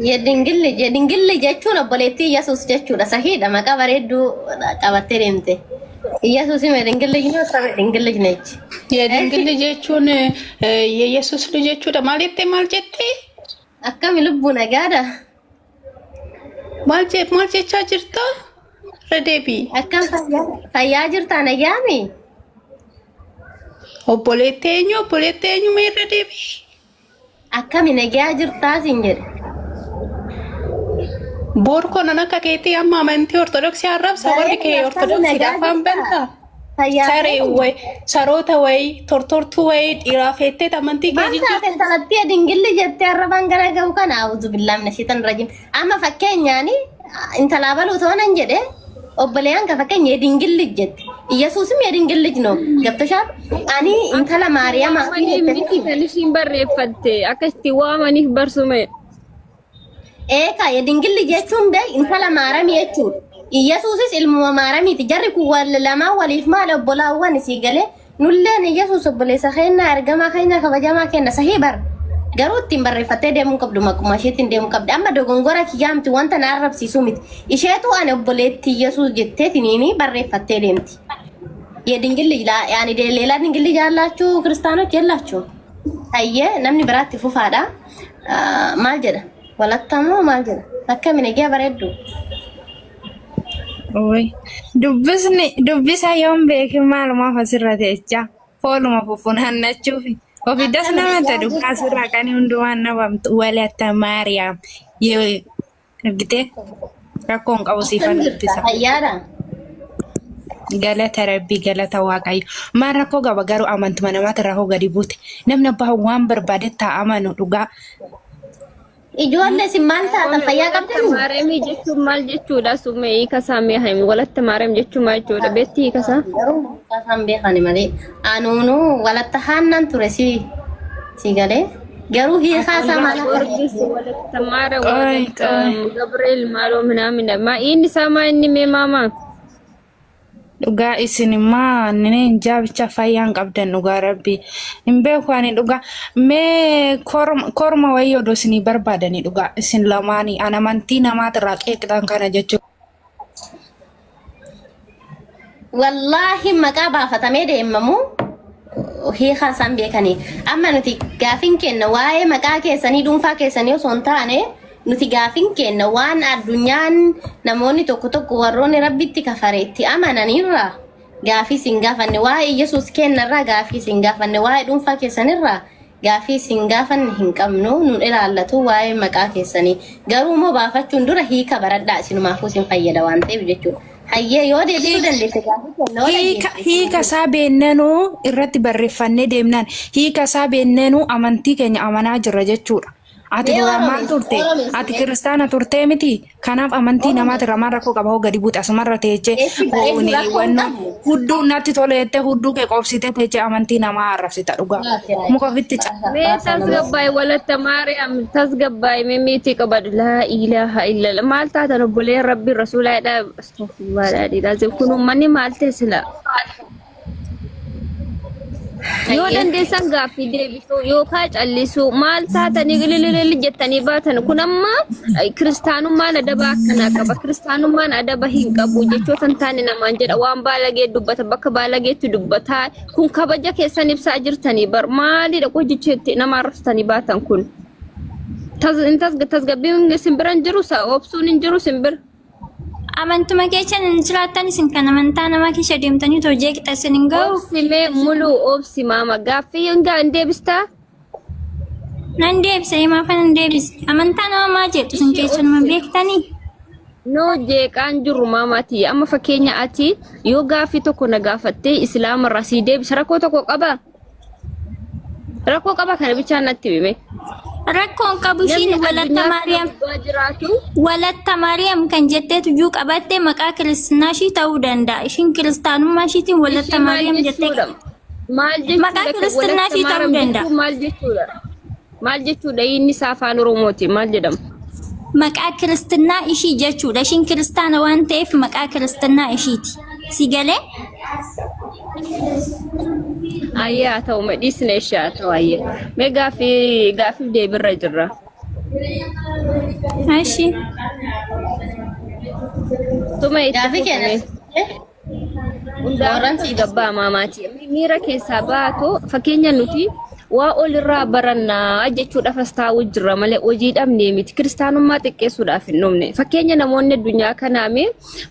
Yedingil lij Yedingil lij jechuun obboleettii Yesuus jechuudha. Sahiidha maqaa bareedduu qabattee deemte. Yesuus Yedingil lij ነው እሷም የድንግል ልጅ ነች። የድንግል ልጅ jechuun የኢየሱስ ልጅ jechuudha. Maal jettee maal jettee? Akkami lubbuu nagaadha? Maal maal jechaa jirta? Irra deebi'i. Akkam fayyaa jirtaa nagaami? Obboleettii eenyu? Obboleettii eenyu mee irra deebi'i. Akkami nagaa jirtaa siin jedhe. Boorkoo nan akka keetii amma amantii Ortodoksii arrabsa warri Bareedu kee akkami Ortodoksiidha nagaa afaan jirtaa? bantaa. Fayyaa Saree keeti? wayi saroota wayi tortortuu wayi dhiiraa feettee amantii kee Maal taate jijjiirtu. intalattii dingilli jettee arrabaan gara ga'u kana a'uuzu billaa mina shiitan rajim. Amma fakkeenyaani intalaa baluu toonan jedhe obboleeyyan ka fakkeenya የድንግል ልጅ jette. Iyyasuusim የድንግል ልጅ ነው. ገብቶሻል? Ani intala Akka itti Maariyamaa fi waamaniif jette miti miti. kan ishiin barreeffatte. Akka itti waamaniif barsume. Eeka የድንግል ልጅ jechuun bee intala Maaramii jechuudha. Iyyasuusis ilmuma Maaramiiti. Jarri kun wal lamaan waliif maal obbolaawwan isii galee nulleen Iyyasuus obboleessa keenya ergamaa keenya kabajamaa keenya sahii bar. Garuu ittiin barreeffattee deemuu qabdu maquma isheetiin deemuu qabdi. Amma dogongora kiyyaa miti wanta na arrabsiisuu miti. Isheetu ani obboleettii Iyyasuus jetteetiniini barreeffattee deemti. የድንግል ልጅ ያኒ ሌላ ድንግል ልጅ ያላችሁ ክርስቲያኖች የላችሁም። Hayyee namni biraatti fufaadha. Maal jedha? Walattamoo maal jedha? Akkami nagaa bareeddu? Oi. Dubbisni dubbisa yoon beekin maalumaaf asirra teecha. Fooluma fufunaannachuuf. Ofiidas Akkami nama nagaa ta'e dhugaa jirta? asirraa kan hundumaan nabamtu walatta Maariyaam. Yoo argite rakkoo hin qabu Akkam siifan jirta? dubbisa. Fayyaadha? Galata Rabbii galata Waaqayyo. Maal rakkoo qaba garuu amantuma namaatti rakkoo gadi buute. Namni abbaa waan barbaade taa amanu dhugaa. Ijoollee isin maal taatan Qomi fayyaa walatta qabdanii? maaramii jechuun maal jechuudha? Sume hiika isaa mee himi. Walatta maaram jechuun maal jechuudha? Beektii hiika isaa? Garuu isaan beekani malee. Anuunuu walatta haannan ture si si galee. Garuu hiikaa isaa maal akka Goorgis walatta maara Qoy walatta qoy. Gabriel maaloo minaamina. Maa inni isaa maa inni mee maamaa? Dhugaa isin immoo nini jaabicha fayyaa hin qabdan dhugaa rabbii. Hin beeku ani dhugaa. Mee korma wayii odoo isinii barbaadanii dhugaa isin lamaanii an amantii namaatirraa qeeqxan kana jechuudha. Wallaahi maqaa baafatamee deemamu hiikaa isaan beekanii. Amma nuti gaafin kenna waa'ee maqaa keessanii dhuunfaa keessanii osoo hin taane nuti gaafin kenna waan addunyaan namoonni tokko tokko warroonni rabbitti kafare itti amananirraa gaafii isin gaafanne waa'ee Yesuus kennarraa gaafii isin gaafanne waa'ee dhuunfaa keessanirraa gaafii isin gaafanne hin qabnu nun ilaallatu waa'ee maqaa keessanii garuu immoo baafachuun dura hiika baradhaa isinumaafuu isin fayyada waan ta'eef jechuudha. Hayyee yoo deebisuu dandeesse gaafii kenna yoo Hiika dhageesse. hiika isaa beennanuu irratti barreeffannee deemnaan hiika isaa beennanuu amantii keenya amanaa jirra jechuudha. Ati Mee duraan maal Oromeessi turte? Oromeessi Ati mee kiristaana turtee miti? Kanaaf amantii namaati Oromeessi irraa maal rakkoo qaba hoo gadi buute asumarra teechee eessi bareedduu hooni rakkoo hin wannoo qabnu. hudduu natti tole jettee hudduu kee qoobsitee teechee amantii namaa arrabsita dhugaa. Muka ofitti ca. Mee Baasaa nama. tasgabbaa'e walatta maariyaam tasgabbaa'e mee meetii qabadhu laa ilaaha illallah maal taatan obboleen rabbi rasuulaadha astaghfirullah kun uummanni maal ta'e sila Yoo Hayyee. dandeessan gaaffii deebisuu yookaan callisuu maal taatanii ilililili jettanii baatan kun amma kiristaanummaan adaba akkanaa qaba kiristaanummaan adaba hin qabu jechoota hin taane namaan jedha waan baalagee dubbata bakka baalageetti dubbataa kun kabaja keessan ibsaa jirtanii bar maalidha qojicheetti nama arrabsitanii baatan kun tasgabbiin isin bira hin jiru obsuun hin jiru isin bira. Amantuma keessan hin jiraattan isin kan amantaa namaa keessa deemtanii otoo jeeqxa isin hin ga'u. Obsi mee muluu obsi maama gaaffii hin gaa hin deebistaa? Nan deebisa himaafan hin deebise. Amantaa nama maa jeeqxu isin Ishii keessanuma obsi. beektanii? No jeeqaan jiru maamaati. Amma fakkeenya ati yoo gaaffii tokko na gaafattee islaama irraa sii deebisa rakkoo tokko qabaa? Rakkoo qaba kana bichaan natti hime. Rakkoon qabu ishiin Namni walatta addunyaa kana Maariyaam gubbaa jiraatu walatta Maariyaam kan jetteetu iyyuu qabatte maqaa kiristinnaa ishii ta'uu danda'a. Ishiin kiristaanummaa ishiitiin walatta ishii maal Maariyaam jettee jechuudha? Maal maqaa jechuudha? kiristinnaa Walatta ishii ta'uu Maariyaam danda'a. jechuun maal jechuudha? Maal jechuudha? Inni isaa afaan Oromooti maal jedhama? Maqaa kiristinnaa ishii jechuudha. Ishiin kiristaana waan ta'eef maqaa kiristinnaa ishiiti. Si galee? Ayyee haa ta'u mee dhiisne ishee haa ta'u ayyee. Mee gaaffii gaaffiif deebirra jirra. Ashi. Tuma itti Gaaffii fufame. keenya. Hundaafuu Warraan si tasgabbaa maamaati. Miira keessaa baatu fakkeenya nuti waa olirraa barannaa jechuudhaaf as taa'uu jirra malee hojii dhabnee miti. Kiristaanummaa xiqqeessuudhaaf hin dhumne. Fakkeenya namoonni addunyaa kanaa mee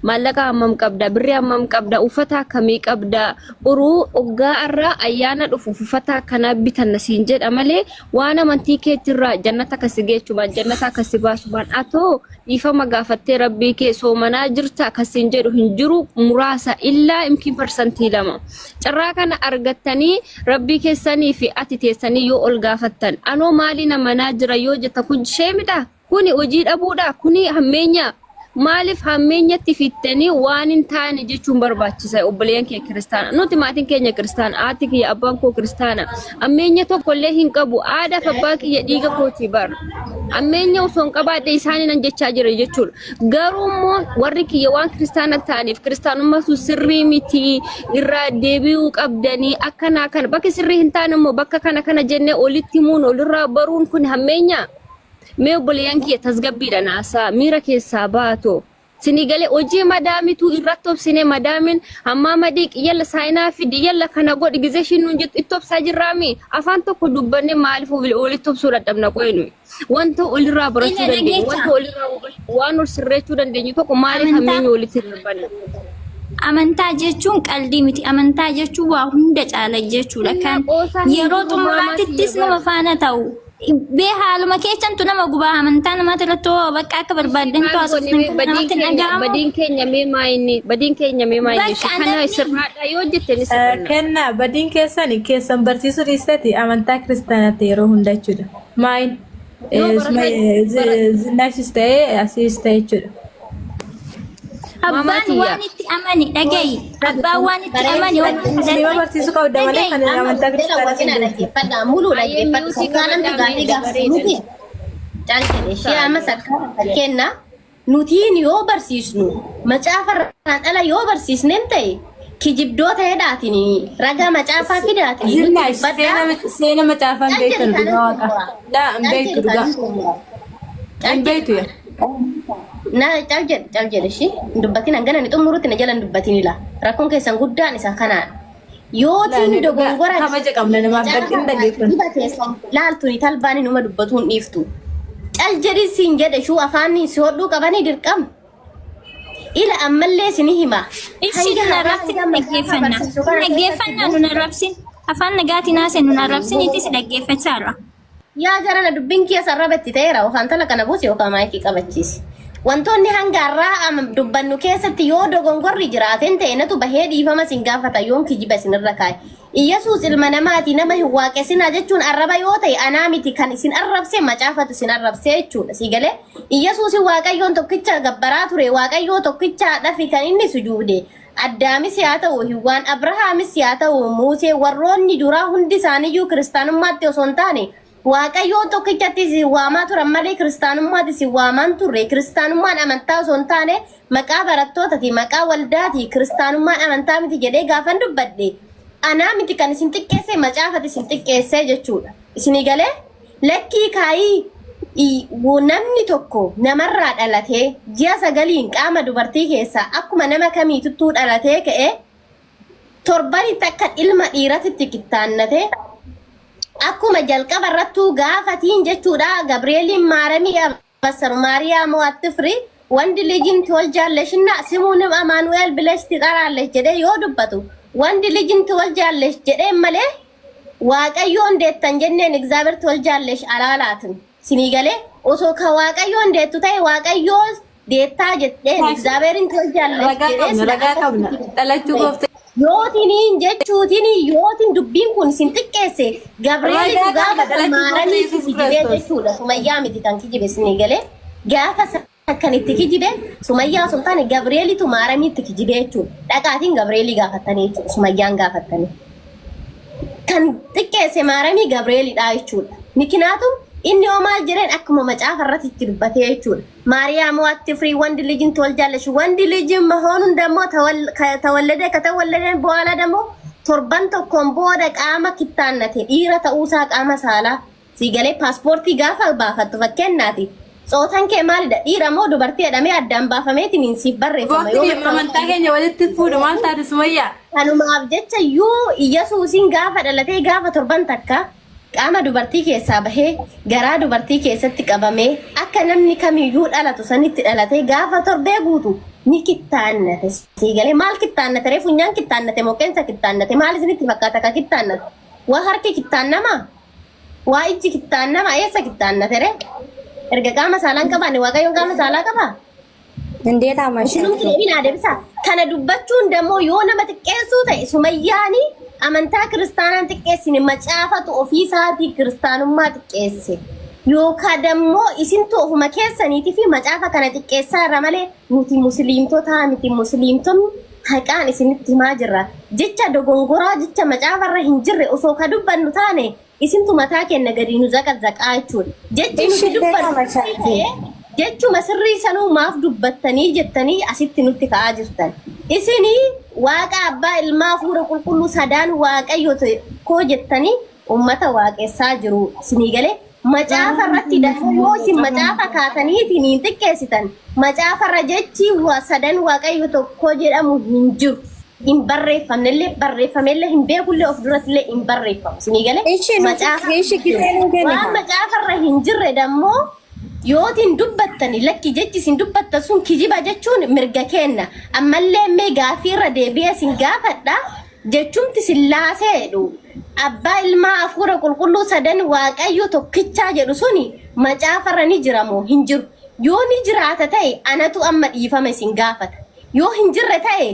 maallaqa hammam qabda, birrii hammam qabda, uffata akkamii qabda, boruu hoggaa irraa ayyaana dhufuuf uffata akkanaa bitanna siin jedha malee waan amantii keetirraa jannata akkasi geechumaan jannata akkasi baasumaan atoo dhiifama gaafattee rabbii kee soomanaa jirta akkasiin jedhu hin jiru muraasa illaa imkiin 2%. Carraa kana argattanii rabbii keessanii fi ati teessanii yoo ol gaafattan anoo maaliin amanaa jira yoo jetta kun sheemidha kuni hojii dhabuudha kuni hammeenya maaliif hammeenyatti fittanii waan hin taane jechuun barbaachisa obboleeyyan kee kiristaana nuti maatiin keenya kiristaana haati kiyya abbaan koo kiristaana hammeenya tokko illee hin qabu aadaaf abbaa kiyya dhiiga kootii bar hammeenya osoo hin qabaadhe isaanii nan jechaa jira jechuudha garuu immoo warri kiyya waan kiristaana ta'aniif kiristaanummaa sun sirrii miti irraa deebi'uu qabdanii akkanaa kana bakki sirrii hin taane immoo bakka kana kana jennee olitti himuun olirraa baruun kun hammeenya. Mee obboleeyyan kiyya tasgabbiidhaan haasaa miira keessaa baatu. Sinii galee hojii madaamitu irratti obsine madaamin hammaa madiiq yalla saayinaa fidi yalla kana godhi gizee ishiin nuun jettu itti obsaa jirraami afaan tokko dubbanne maaliif walitti obsuu dadhabna qoy nuyi. Wanta olirraa barachuu Ila dandeenyu dhageessa. wanta olirraa hubachuu waan ol sirreechuu dandeenyu tokko maaliif Amantaa hammeenya walitti darbanna. Amantaa jechuun qaldii miti. Amantaa jechuun waa hunda caala jechuudha. Innaa Kan qoosaa hin yeroo jiru maamaa tiyya xumuraatittis nama bar. faana ta'u. Bee haaluma keessantu nama gubaa amantaa namaati irratti hoo bakka akka Ishii barbaaddantu maal goone haasoftan mee kana badiin namatti hin keenya dhaga'amu. badiin keenya mee maa inni badiin keenya mee maa inni ishii Bakka kana namni sirraadha yoo jette ni sirranna. Kennaa badiin keessan keessan barsiisuu dhiistati amantaa kiristaanaatti yeroo hunda jechuudha. Maayin Yoo barataa bara zinnaashis ta'ee asiis ta'e jechuudha. maamaa abbaan tiyya waan itti amane dhaga'i. Abbaan waan itti amane waan Muslima barsiisuu qabda malee dhaga'i. kan Amma amantaa jala kiristaanaa wajjin hin beektu. dhaggeeffadha. Muluu ayyee dhaggeeffadhu. miyuutii Sakkaanamtu qabadhaa gaaffii mee gaafatu nuti. bareedan. Caal jedhe ishee amma sakkaana fakkeenya nutiin yoo barsiisnu macaafa irraan ala yoo barsiisneen ta'e kijibdoota hedhaatiin ragaa macaafaa fidaatiin nutti Zinaash dubbadhaa. seena seena macaafaa hin Caal jedhe beektan kanan dhugaa waaqa. xumura. Laa hin Caal beektu jedhe dhugaa. kanan xumura. Caal Hin jedhe beektu yaa. Na cal jedhe cal jedhe ishii hin dubbatin hangana ni xumurutti na jala hin dubbatin ila. Rakkoon keessan guddaan isa kanaadha. Laa Yootiin nu dhugaa dogongora kabaja qabna namaaf macaafa dhagge hin dhaggeeffannu. kijiba keessan laaltuni talbaan inuma dubbatuun dhiiftu. Cal jedhi siin jedhe shuu afaan si hodhuu qabanii dirqama. Ila ammallee sini hima. Ishi Hanga nun har'aa arrabsin hanga macaafa dhaggeeffanna. barsiisu kana keessatti Dhaggeeffannaa nun arrabsin. Afaan nagaatiin haasa'e nun arrabsin ittis dhaggeeffachaarra. Yaa jarana dubbiin kiyya sarraba itti ta'eera yookaan tala kana buusi yookaan maayikii qabachiisi. Wantoonni hanga har'aa amma dubbannu keessatti yoo dogongorri jiraateen ta'e natu bahee dhiifama isin gaafata yoon kijiba isinirra kaa'e. Iyyasuus ilma namaati nama hin waaqessinaa jechuun arraba yoo ta'e anaa miti kan isin arrabse macaafatu isin arrabse jechuudha. Si galee Iyyasuus waaqayyoon tokkicha gabbaraa ture waaqayyoo tokkicha dhafi kan inni sujuude. Addaamis yaa ta'u Hiwwaan Abrahaamis yaa ta'u Muusee warroonni duraa hundi isaaniiyyuu kiristaanummaatti osoo hin taane Waaqayyoon tokkichatti isin waamaa turan malee kiristaanummaatti isin waamaan turre. Kiristaanummaan amantaa osoo hin taane maqaa barattootati maqaa waldaati kiristaanummaan amantaa miti jedhee gaafan dubbadhe anaa miti kan isin xiqqeesse macaafati isin xiqqeesse jechuudha. Isinii galee lakkii kaayii namni tokko namarraa dhalatee ji'a 9n qaama dubartii keessaa akkuma nama kamiituttuu dhalatee ka'ee torbanitti akka ilma dhiiratitti kittaannatee akkuma jalqaba irrattuu gaafatiin jechuudha Gabri'eeliin maaramii abassaru Maariyaam አትፍሪ ወንድ ልጅን ትወልጃለሽና ስሙንም አማኑኤል ብለሽ ትጠራለሽ jedhee yoo dubbatu ወንድ ልጅን ትወልጃለሽ jedhee malee Waaqayyoon deettan jenneen እግዚአብሔር ትወልጃለሽ alaalaatin sinii galee osoo ka Waaqayyoon deettu ta'e Waaqayyoo deettaa jetteen እግዚአብሔርን ትወልጃለሽ Ragaa jedhee qabna sila ragaa qabna dhalachuu gooftaa. Yootiniin jechuutiin yootiin dubbiin kun isin xiqqeesse Gabri'eelitu Ragaa gaafa qabna dhalachuu gooftaa maaramii Yesuus kijibee Kiristoos. jechuudha. Sumayyaa miti kan kijibe isinii galee gaafa kan itti kijibe Sumayyaa osoo hin taane Gabri'eelitu maaramiitti kijibee jechuudha. Dhaqaatiin Gabri'eelii gaafattanii jechuudha. Sumayyaan gaafattanii. Kan xiqqeesse maaramii Gabri'eelidha jechuudha. Mikinaatu inni hoo maal jedheen akkuma macaafa irratti itti dubbatee jechuudha. ማርያም አትፍሪ ወንድ ልጅን ትወልጃለሽ። ወንድ ልጅ መሆኑን ደግሞ ከተወለደ ከተወለደ በኋላ ደግሞ torban tokkoon booda qaama kittaannate dhiira ta'uusaa qaama saalaa Sii galee paaspoortii gaafa baafattu fakkeenyaati. Tsootan kee maalidha? Dhiira moo dubartii jedhamee addaan baafameetiin siif barreeffama. Yoo Waqti amantaa keenya walitti fuudhu maal taate Sumayyaa? Kanumaaf jecha iyyuu Iyyasuusiin gaafa dhalatee gaafa torban takka qaama dubartii keessaa bahee garaa dubartii keessatti qabamee akka namni kamiyyuu dhalatu sanitti dhalatee gaafa torbee guutu ni kittaannate. Sii galee maal kittaannate ree funyaan kittaannate moo qeensa kittaannate maal isinitti fakkaata ka kittaannate? Waa harki kittaannamaa? Waa ijji kittaannama eessa kittaannate ree? Erga qaama saalaa hin qabaanne Waaqayyoon qaama saalaa qabaa? Indeet amashaa. Isinumti deebiin haa deebisaa. Kana dubbachuun dammoo yoo nama xiqqeessuu ta'e sumayyaani amantaa kiristaanaan xiqqeessine macaafatu ofii isaatii kiristaanummaa xiqqeesse. Yookaan dammoo isintu ofuma keessaniitii fi macaafa kana xiqqeessaa irra malee nuti musliimtotaa miti musliimtonni haqaan isinitti himaa jirra. Jecha dogongoraa jecha macaafarra hin jirre osoo ka dubbannu taane isintu mataa kenna gadi nu zaqazaqaa jechuudha. Jechi nuti Ishi dubbannu beekama sirrii ta'ee jechuma sirrii sanuu maaf dubbattanii jettanii asitti nutti ka'aa jirtan. Isinii waaqa abbaa ilmaa hafuura qulqulluu sadaan waaqayyo koo jettanii uummata waaqessaa jiru. Isinii galee macaafa irratti dafuu yoo isin macaafa kaataniitiin hin xiqqeessitan macaafa irra jechi sadan waaqayyo tokko jedhamu hin jiru. Hin barreeffamnellee barreeffamellee hin beekullee of durattillee hin barreeffamu. Isinii galee Ishi nuti macaafa ishi gisee nuu waan kennita. macaafarra hin jirre dammoo yootiin dubbattani lakki jechi isin dubbattan sun kijiba jechuun mirga kenna. Ammallee mee gaaffii irra deebi'ee isin gaafadha. Jechumti sillaasee jedhu abbaa ilmaa hafuura qulqulluu sadan waaqayyo tokkichaa jedhu suni macaafarra ni jira moo hin jiru? Yoo ni jiraata ta'e anatu amma dhiifama isin gaafata. Yoo hin jirre ta'e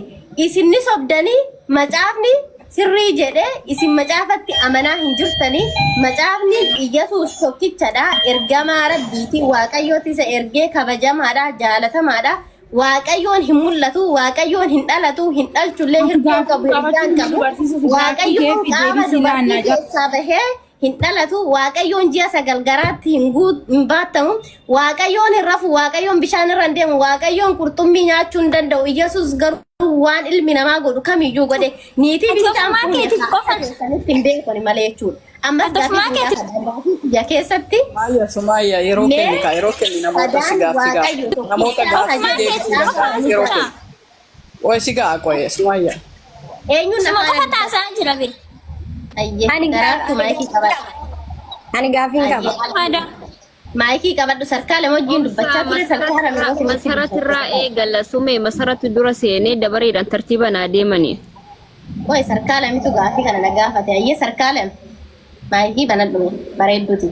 isin ni sobdanii macaafni sirrii jedhee isin macaafatti amanaa hin jirtanii macaafni Iyyasuus tokkichadha ergamaa rabbiiti waaqayyooti isa ergee kabajamaadha jaalatamaadha Waaqayyoon hin mul'atu waaqayyoon hin dhalatu hin dhalchullee Ati hirkoo gaaffii qabu hirkaan gaafachuun nu qabu barsiisuuf gaaffii kee waaqayyoon fi qaama deebisii dubartii laannaa jira. keessaa bahee hin dhalatu waaqayyoon ji'a sagal garaatti hin hin baattamu waaqayyoon hin rafu waaqayyoon bishaan irra hin deemu waaqayyoon qurxummii nyaachuu hin danda'u Iyyasuus garuu waan ilmi namaa godhu kamiyyuu godhe niitii Ati bichaan ofumaa fuune keetiif akka qofa keessanitti hin beekani malee jechuudha. Ammas ati gaaffii ofumaa isin keetiif gaafadha. Gaaffii kiyya keessatti Sumayya Sumayya yeroo mee kenni kaa yeroo kenni namoota si sadaan gaaffii waaqayyo gaafatu namoota tokkichaa gaaffii ofumaa deebisuu keetiif qofa danda'an yeroo asirraa kenni. Qoye si ga'a qoye Sumayya. eenyuun suma afaan qofa adda taasisaa jira bee. Ayyee Ani daraartu ani maayikii gaaffiin qabadhu. qaba. Ani gaaffiin qaba. Ayyee Aadaa. maayikii qabadhu sarkaale wajjin Obsaa dubbachaa ture sarkaara masaratirraa yeroo isinitti masaratirraa dubbachaa. eegala sumee masaratu dura seenee dabareedhaan tartiiba naa deemanii. Qoy sarkaalamitu gaaffii kana na gaafate. Ayyee sarkaalem maayikii banadhu bareedduuti.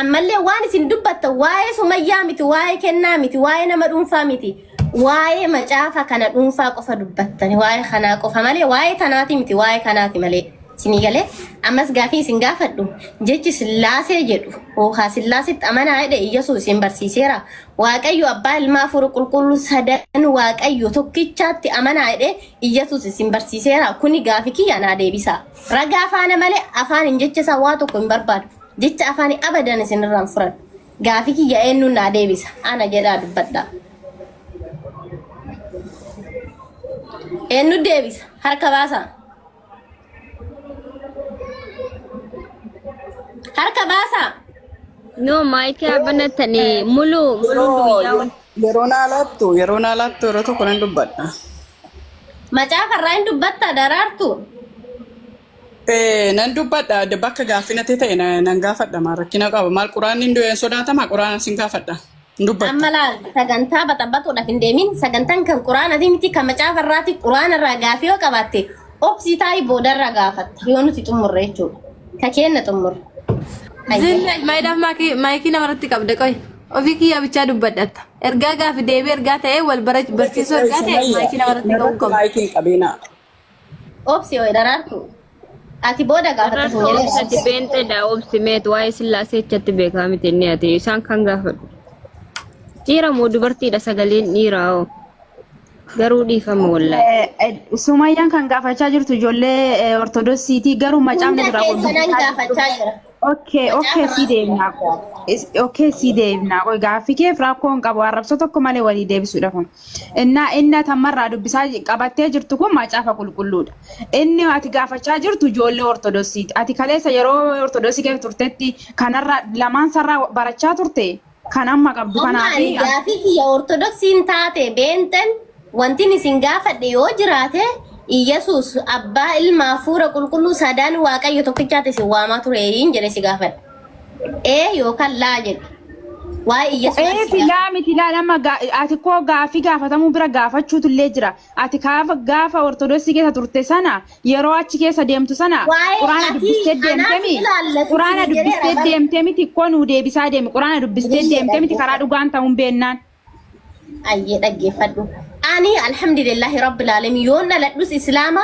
Ammallee waan isin dubbattan waa'ee sumayyaa miti, waa'ee kennaa miti, waa'ee nama dhuunfaa miti. Waa'ee macaafa kana dhuunfaa qofa dubbattani. Waa'ee kanaa qofa malee waa'ee tanaati miti, waa'ee kanaati malee. Isinii galee ammas gaafii isin gaafadhu jechi sillaasee jedhu yookaan sillaasetti amanaa jedhe Iyyasuus isin barsiiseera. Waaqayyo abbaa ilmaa hafuura qulqulluu sadan waaqayyo tokkichaatti amanaa jedhe Iyyasuus isin barsiiseera. Kuni gaafii kiyya naa deebisaa. Ragaa faana malee afaan hin jecha isaa waa tokko hin barbaadu. Jecha afaanii abadan isinirraan furan. Gaafii kiyya eenyuun naa deebisa? Ana jedhaa dubbadhaa. Eenyu deebisa? Harka baasaa. Harka baasaa. No maayikii haa banatanii mulu muluun Yeroo guyyaa wal. yeroo naa laattu yeroo naa laattu yeroo tokko nan dubbadha. Macaafa irraa hin dubbattaa daraartu. Nan dubbadha bakka gaaffii natti ta'e nan gaafadha maal rakkina qaba maal quraanni hin du'e sodaatama quraana sin gaafadha hin dubbatta. Amma laal sagantaa baxaxaxuudhaaf hin deemin sagantaan kan quraanaati miti kan macaafa irraati quraana irraa gaafii yoo qabaatte obsii taa'ii boodarra gaafatta yoo nuti xumurre jechuudha. Ka keenna xumurre. Ayyee. Zinna maayidaaf maayikii namarratti qabda qoy. Ofii kiyyaa bichaa dubbadhatta. Ergaa gaafi deebii ergaa ta'ee wal barsiisuu ergaa ta'e maayikii namarratti qabuu Narratti qabda. maayikii hin qabinaa. Obsi yoo daraartu. Ati booda gaafatta Daraartu sun jedhee obsati beenxeedha obsi meet waa'ee sillaasee echatti beekaa miti inni ati isaan kan gaafadhu. Dhiira moo dubartiidha sagaleen dhiiraa hoo? Garuu dhiifama wallaahi. Sumayyaan kan gaafachaa jirtu ijoollee ortodoksiitii garuu macaafni Hunda irraa keessa nan qulqulluu gaafachaa jira. Okay, okay, si deemna. Okay, si deemna. Qoy gaaffii keef rakkoo hin qabu. Arrabsoo tokko malee walii deebisuudha kun. Innaa inni tammarraa dubbisaa qabattee jirtu kun macaafa qulqulluudha. Inni ati gaafachaa jirtu ijoollee ortodoksiiti. Ati kaleessa yeroo ortodoksii keessa turtetti kanarraa lamaan sarraa barachaa turte kan amma qabdu Amma ani kanaafi gaafii kiyya ortodoksiin taate beenten wantin isin gaafadhe yoo jiraate Iyyasuus abbaa ilma hafuura qulqulluu sadaan waaqayyo tokkichaatti isin waamaa ture hin jedhe si gaafadhe. Ee yookaan laa jedhe. Waa'ee Iyyasuus Ee si gaafadhe. filaa miti laa nama ati koo gaafii gaafatamuu bira gaafachuutu illee jira. Ati gaafa gaafa ortodoksii keessa turte sana yeroo achi keessa deemtu sana Waa'ee quraana ati dubbistee anaaf deemtemi ilaallatu quraana siin jedheera dubbistee bara. deemtee miti koo nuu deebisaa deemi quraana dubbistee Biyya deemtee miti karaa dhaggeeffadhu. dhugaan ta'uun beennaan. Ayyee dhaggeeffadhu. Ani alhamdulillahi rabbil alamin yoon dhaladhus islaama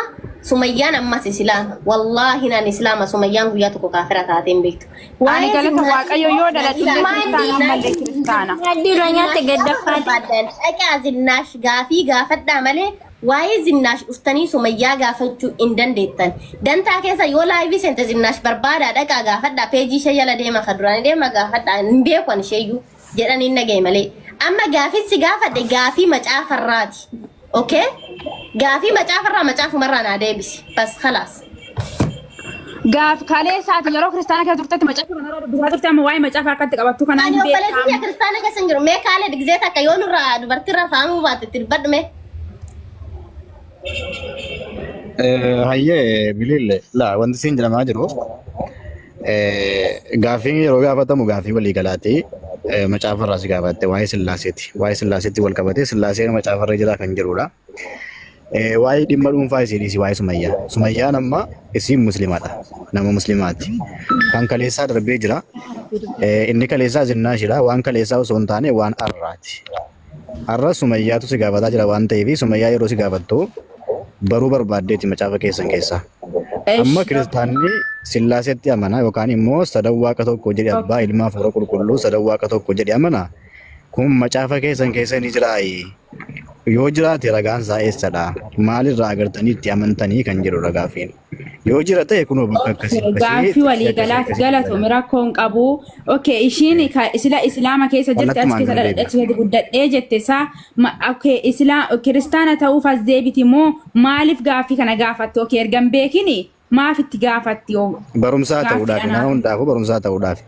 sumayyaan ammas islaama. Wallaahi naan islaama sumayyaan guyyaa tokko kaafira taatee hin beektu. Ani Waa'ee galata zinnaashii waaqayyo immoo yoo na dhaladhullee ilaallatu. kiristaana ammallee kiristaana. Nyaaddi irra nyaatte Zinaash gaafa gaddaffaate. barbaadan dhaqaa zinnaash gaafii gaafadhaa malee waa'ee zinnaash dhuftanii sumayyaa gaafachuu hin dandeettan. Dantaa keessa yoo laayivii seente zinnaash barbaadaa dhaqaa gaafadhaa peejii ishee jala deema ka duraanii deema gaafadhaa hin beeku ani isheeyyuu jedhanii naga'e malee. Amma gaafii si gaafadhe gaafii macaafarraati. Okay? Gaafii macaafarraa macaafumarraa naa deebisi. Bas khalaas. Gaaf kaleessaati yeroo kiristaana keessa turtetti macaafa kanarraa dubbisaa turte amma waa'ee macaafa harkatti qabattu kanaan Ani hin obboleessi beekamu. kiyya kiristaana keessa hin jiru. Mee kaalee gizee takka yoo nurraa dubartiirraa fahamuu baatte itti dubbadhu mee. Hayyee bilille laa wanti siin jedhamaa jiru gaaffiin yeroo gaafatamu gaaffii waliigalaati. Macaafa irraa si gaafatte waa'ee sillaaseeti. Waa'ee sillaaseetti wal qabatee sillaaseen macaafa irra jira kan jedhudha. Waa'ee dhimma dhuunfaa isii dhiisi waa'ee Sumayyaa. Sumayyaan amma isiin musliimadha. Nama musliimaati. Kan kaleessaa darbee jira. Inni kaleessaa zinnaashidha. Waan kaleessaa osoo hin taane waan har'aati. Har'a Sumayyaatu si gaafataa jira waan ta'eef Sumayyaa yeroo si gaafattu baruu barbaaddeeti macaafa keessan keessaa. Amma Eshi. kiristaanni sillaaseetti amana yookaan immoo sadan waaqa tokko jedhe abbaa ilmaa hafuura qulqulluu sadan waaqa tokko jedhe amana. Kun macaafa keessan keessa ni jiraayi. Yoo jiraate ragaan isaa eessadha? Maalirraa agartanii itti amantanii kan jedhudha gaaffiin. Yoo jira ta'e kunoo bakka akkasii akkasii Gaaffii tiksii akkasii waliigalaati akkasii galatoomi rakkoo hin qabu. Okay, ishiin isila islaama keessa jirti achi Kallattumaan keessa gara dhaladhe deebi'a. achi keessa guddadhee jette isaa okay, kiristaana ta'uuf as deebiti moo maaliif gaaffii kana gaafatte? Okay, erga hin beekini maaf itti gaafatti yoo Barumsaa gaaffii ta'uudhaaf nama anaaf. hundaafuu barumsaa ta'uudhaaf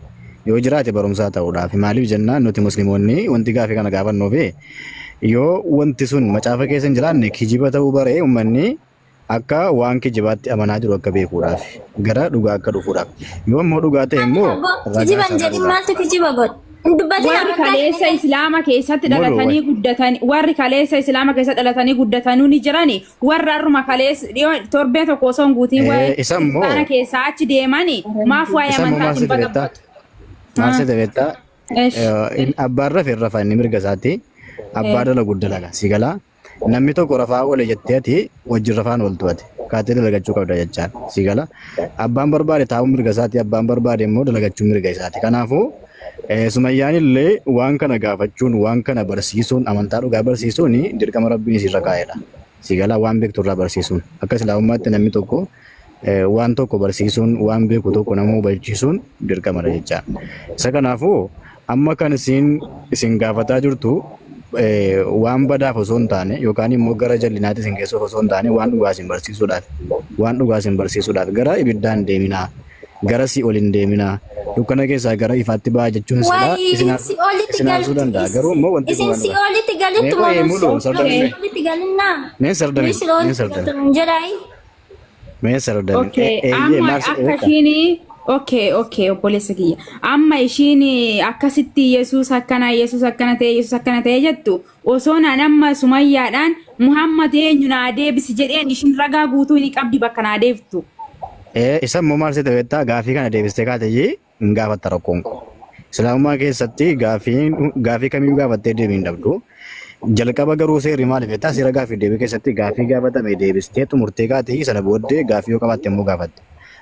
yoo jiraate barumsaa ta'uudhaaf maaliif jennaan nuti musliimoonni wanti gaaffii kana gaafannuufi yoo wanti sun macaafa keessa hin jiraanne kijiba ta'uu baree uummanni akka waan kijibaatti amanaa jiru akka beekuudhaaf gara dhugaa akka dhufuudhaaf yoo immoo dhugaa ta'e immoo ragaa Kijiba hin isaa jedhin ta'uudhaaf. maaltu kijiba godhe? Hin dubbatin Warri amantaa kaleessa islaama keessatti Mulu dhalatanii wayi. guddatan warri kaleessa islaama keessa dhalatanii guddatanuu ni jirani warra har'uma kaleessa dhiyoo torbee tokko osoo hin guutiin waa'ee Isa immoo kiristaana keessaa achi deemani maaf waa'ee isa immoo maal amantaatiin sitti beektaa? baxabbatu? Maal sitti beektaa? Esh. Abbaan rafe rafa inni mirga isaatti abbaa dalagu dalaga si galaa. Namni tokko rafaa oole jettee ati wajjin rafaan ooltu ati kaatee dalagachuu qabda jechaan si gala. Abbaan barbaade taa'uu mirga isaati abbaan barbaade immoo dalagachuu mirga isaati. Kanaafuu Sumayyaan illee waan kana gaafachuun waan kana barsiisuun amantaa dhugaa barsiisuun dirqama rabbiin isiirra kaa'edha. Si gala waan beektu irraa barsiisuun akka islaamummaatti namni tokko waan tokko barsiisuun waan beeku tokko nama hubachiisuun dirqamadha jechaa. Isa kanaafuu amma kan isin isin gaafataa jirtu waan badaaf osoo hin taane yookaan immoo gara jallinaatti isin geessuuf osoo hin taane waan dhugaa isin barsiisuudhaaf waan dhugaa isin barsiisuudhaaf gara ibiddaan hin deeminaa gara si'ool hin deeminaa dukkana keessaa gara ifaatti ba'aa jechuun silaa Wayi isin si'oolitti isin aarsuu galtu danda'a garuu immoo wanti kun isin waan dhugaa. si'oolitti Mee galittu moo qo'ee nu mulu sardamne si'oolitti galinnaa? mee Nu sardame mee si'oolitti sardame galtu nun jedhaayi. mee sardame Okay, eeyyee amma maal si akka beektaa? ishiin okay, okay, obboleessa kiyya. Amma ishiin akkasitti Yesuus akkana, Yesuus akkana ta'e, Yesuus akkana ta'e jettu osoo naan amma Sumayyaadhaan Muhammad eenyu naa deebisi jedheen ishiin ragaa guutuu ni qabdi bakka naa deebiftu. Isa immoo maal sitti beektaa gaafii kana deebistee kaateyyii hin gaafatta rakkoon kun. Islaamummaa keessatti gaafiin gaafii kamiyyuu gaafattee deebii hin dhabdu. Jalqaba garuu seerri maali beektaa seera gaafii deebii keessatti gaafii gaafatame deebistee xumurtee kaateyyii sana booddee gaafii yoo qabaatte immoo gaafatte.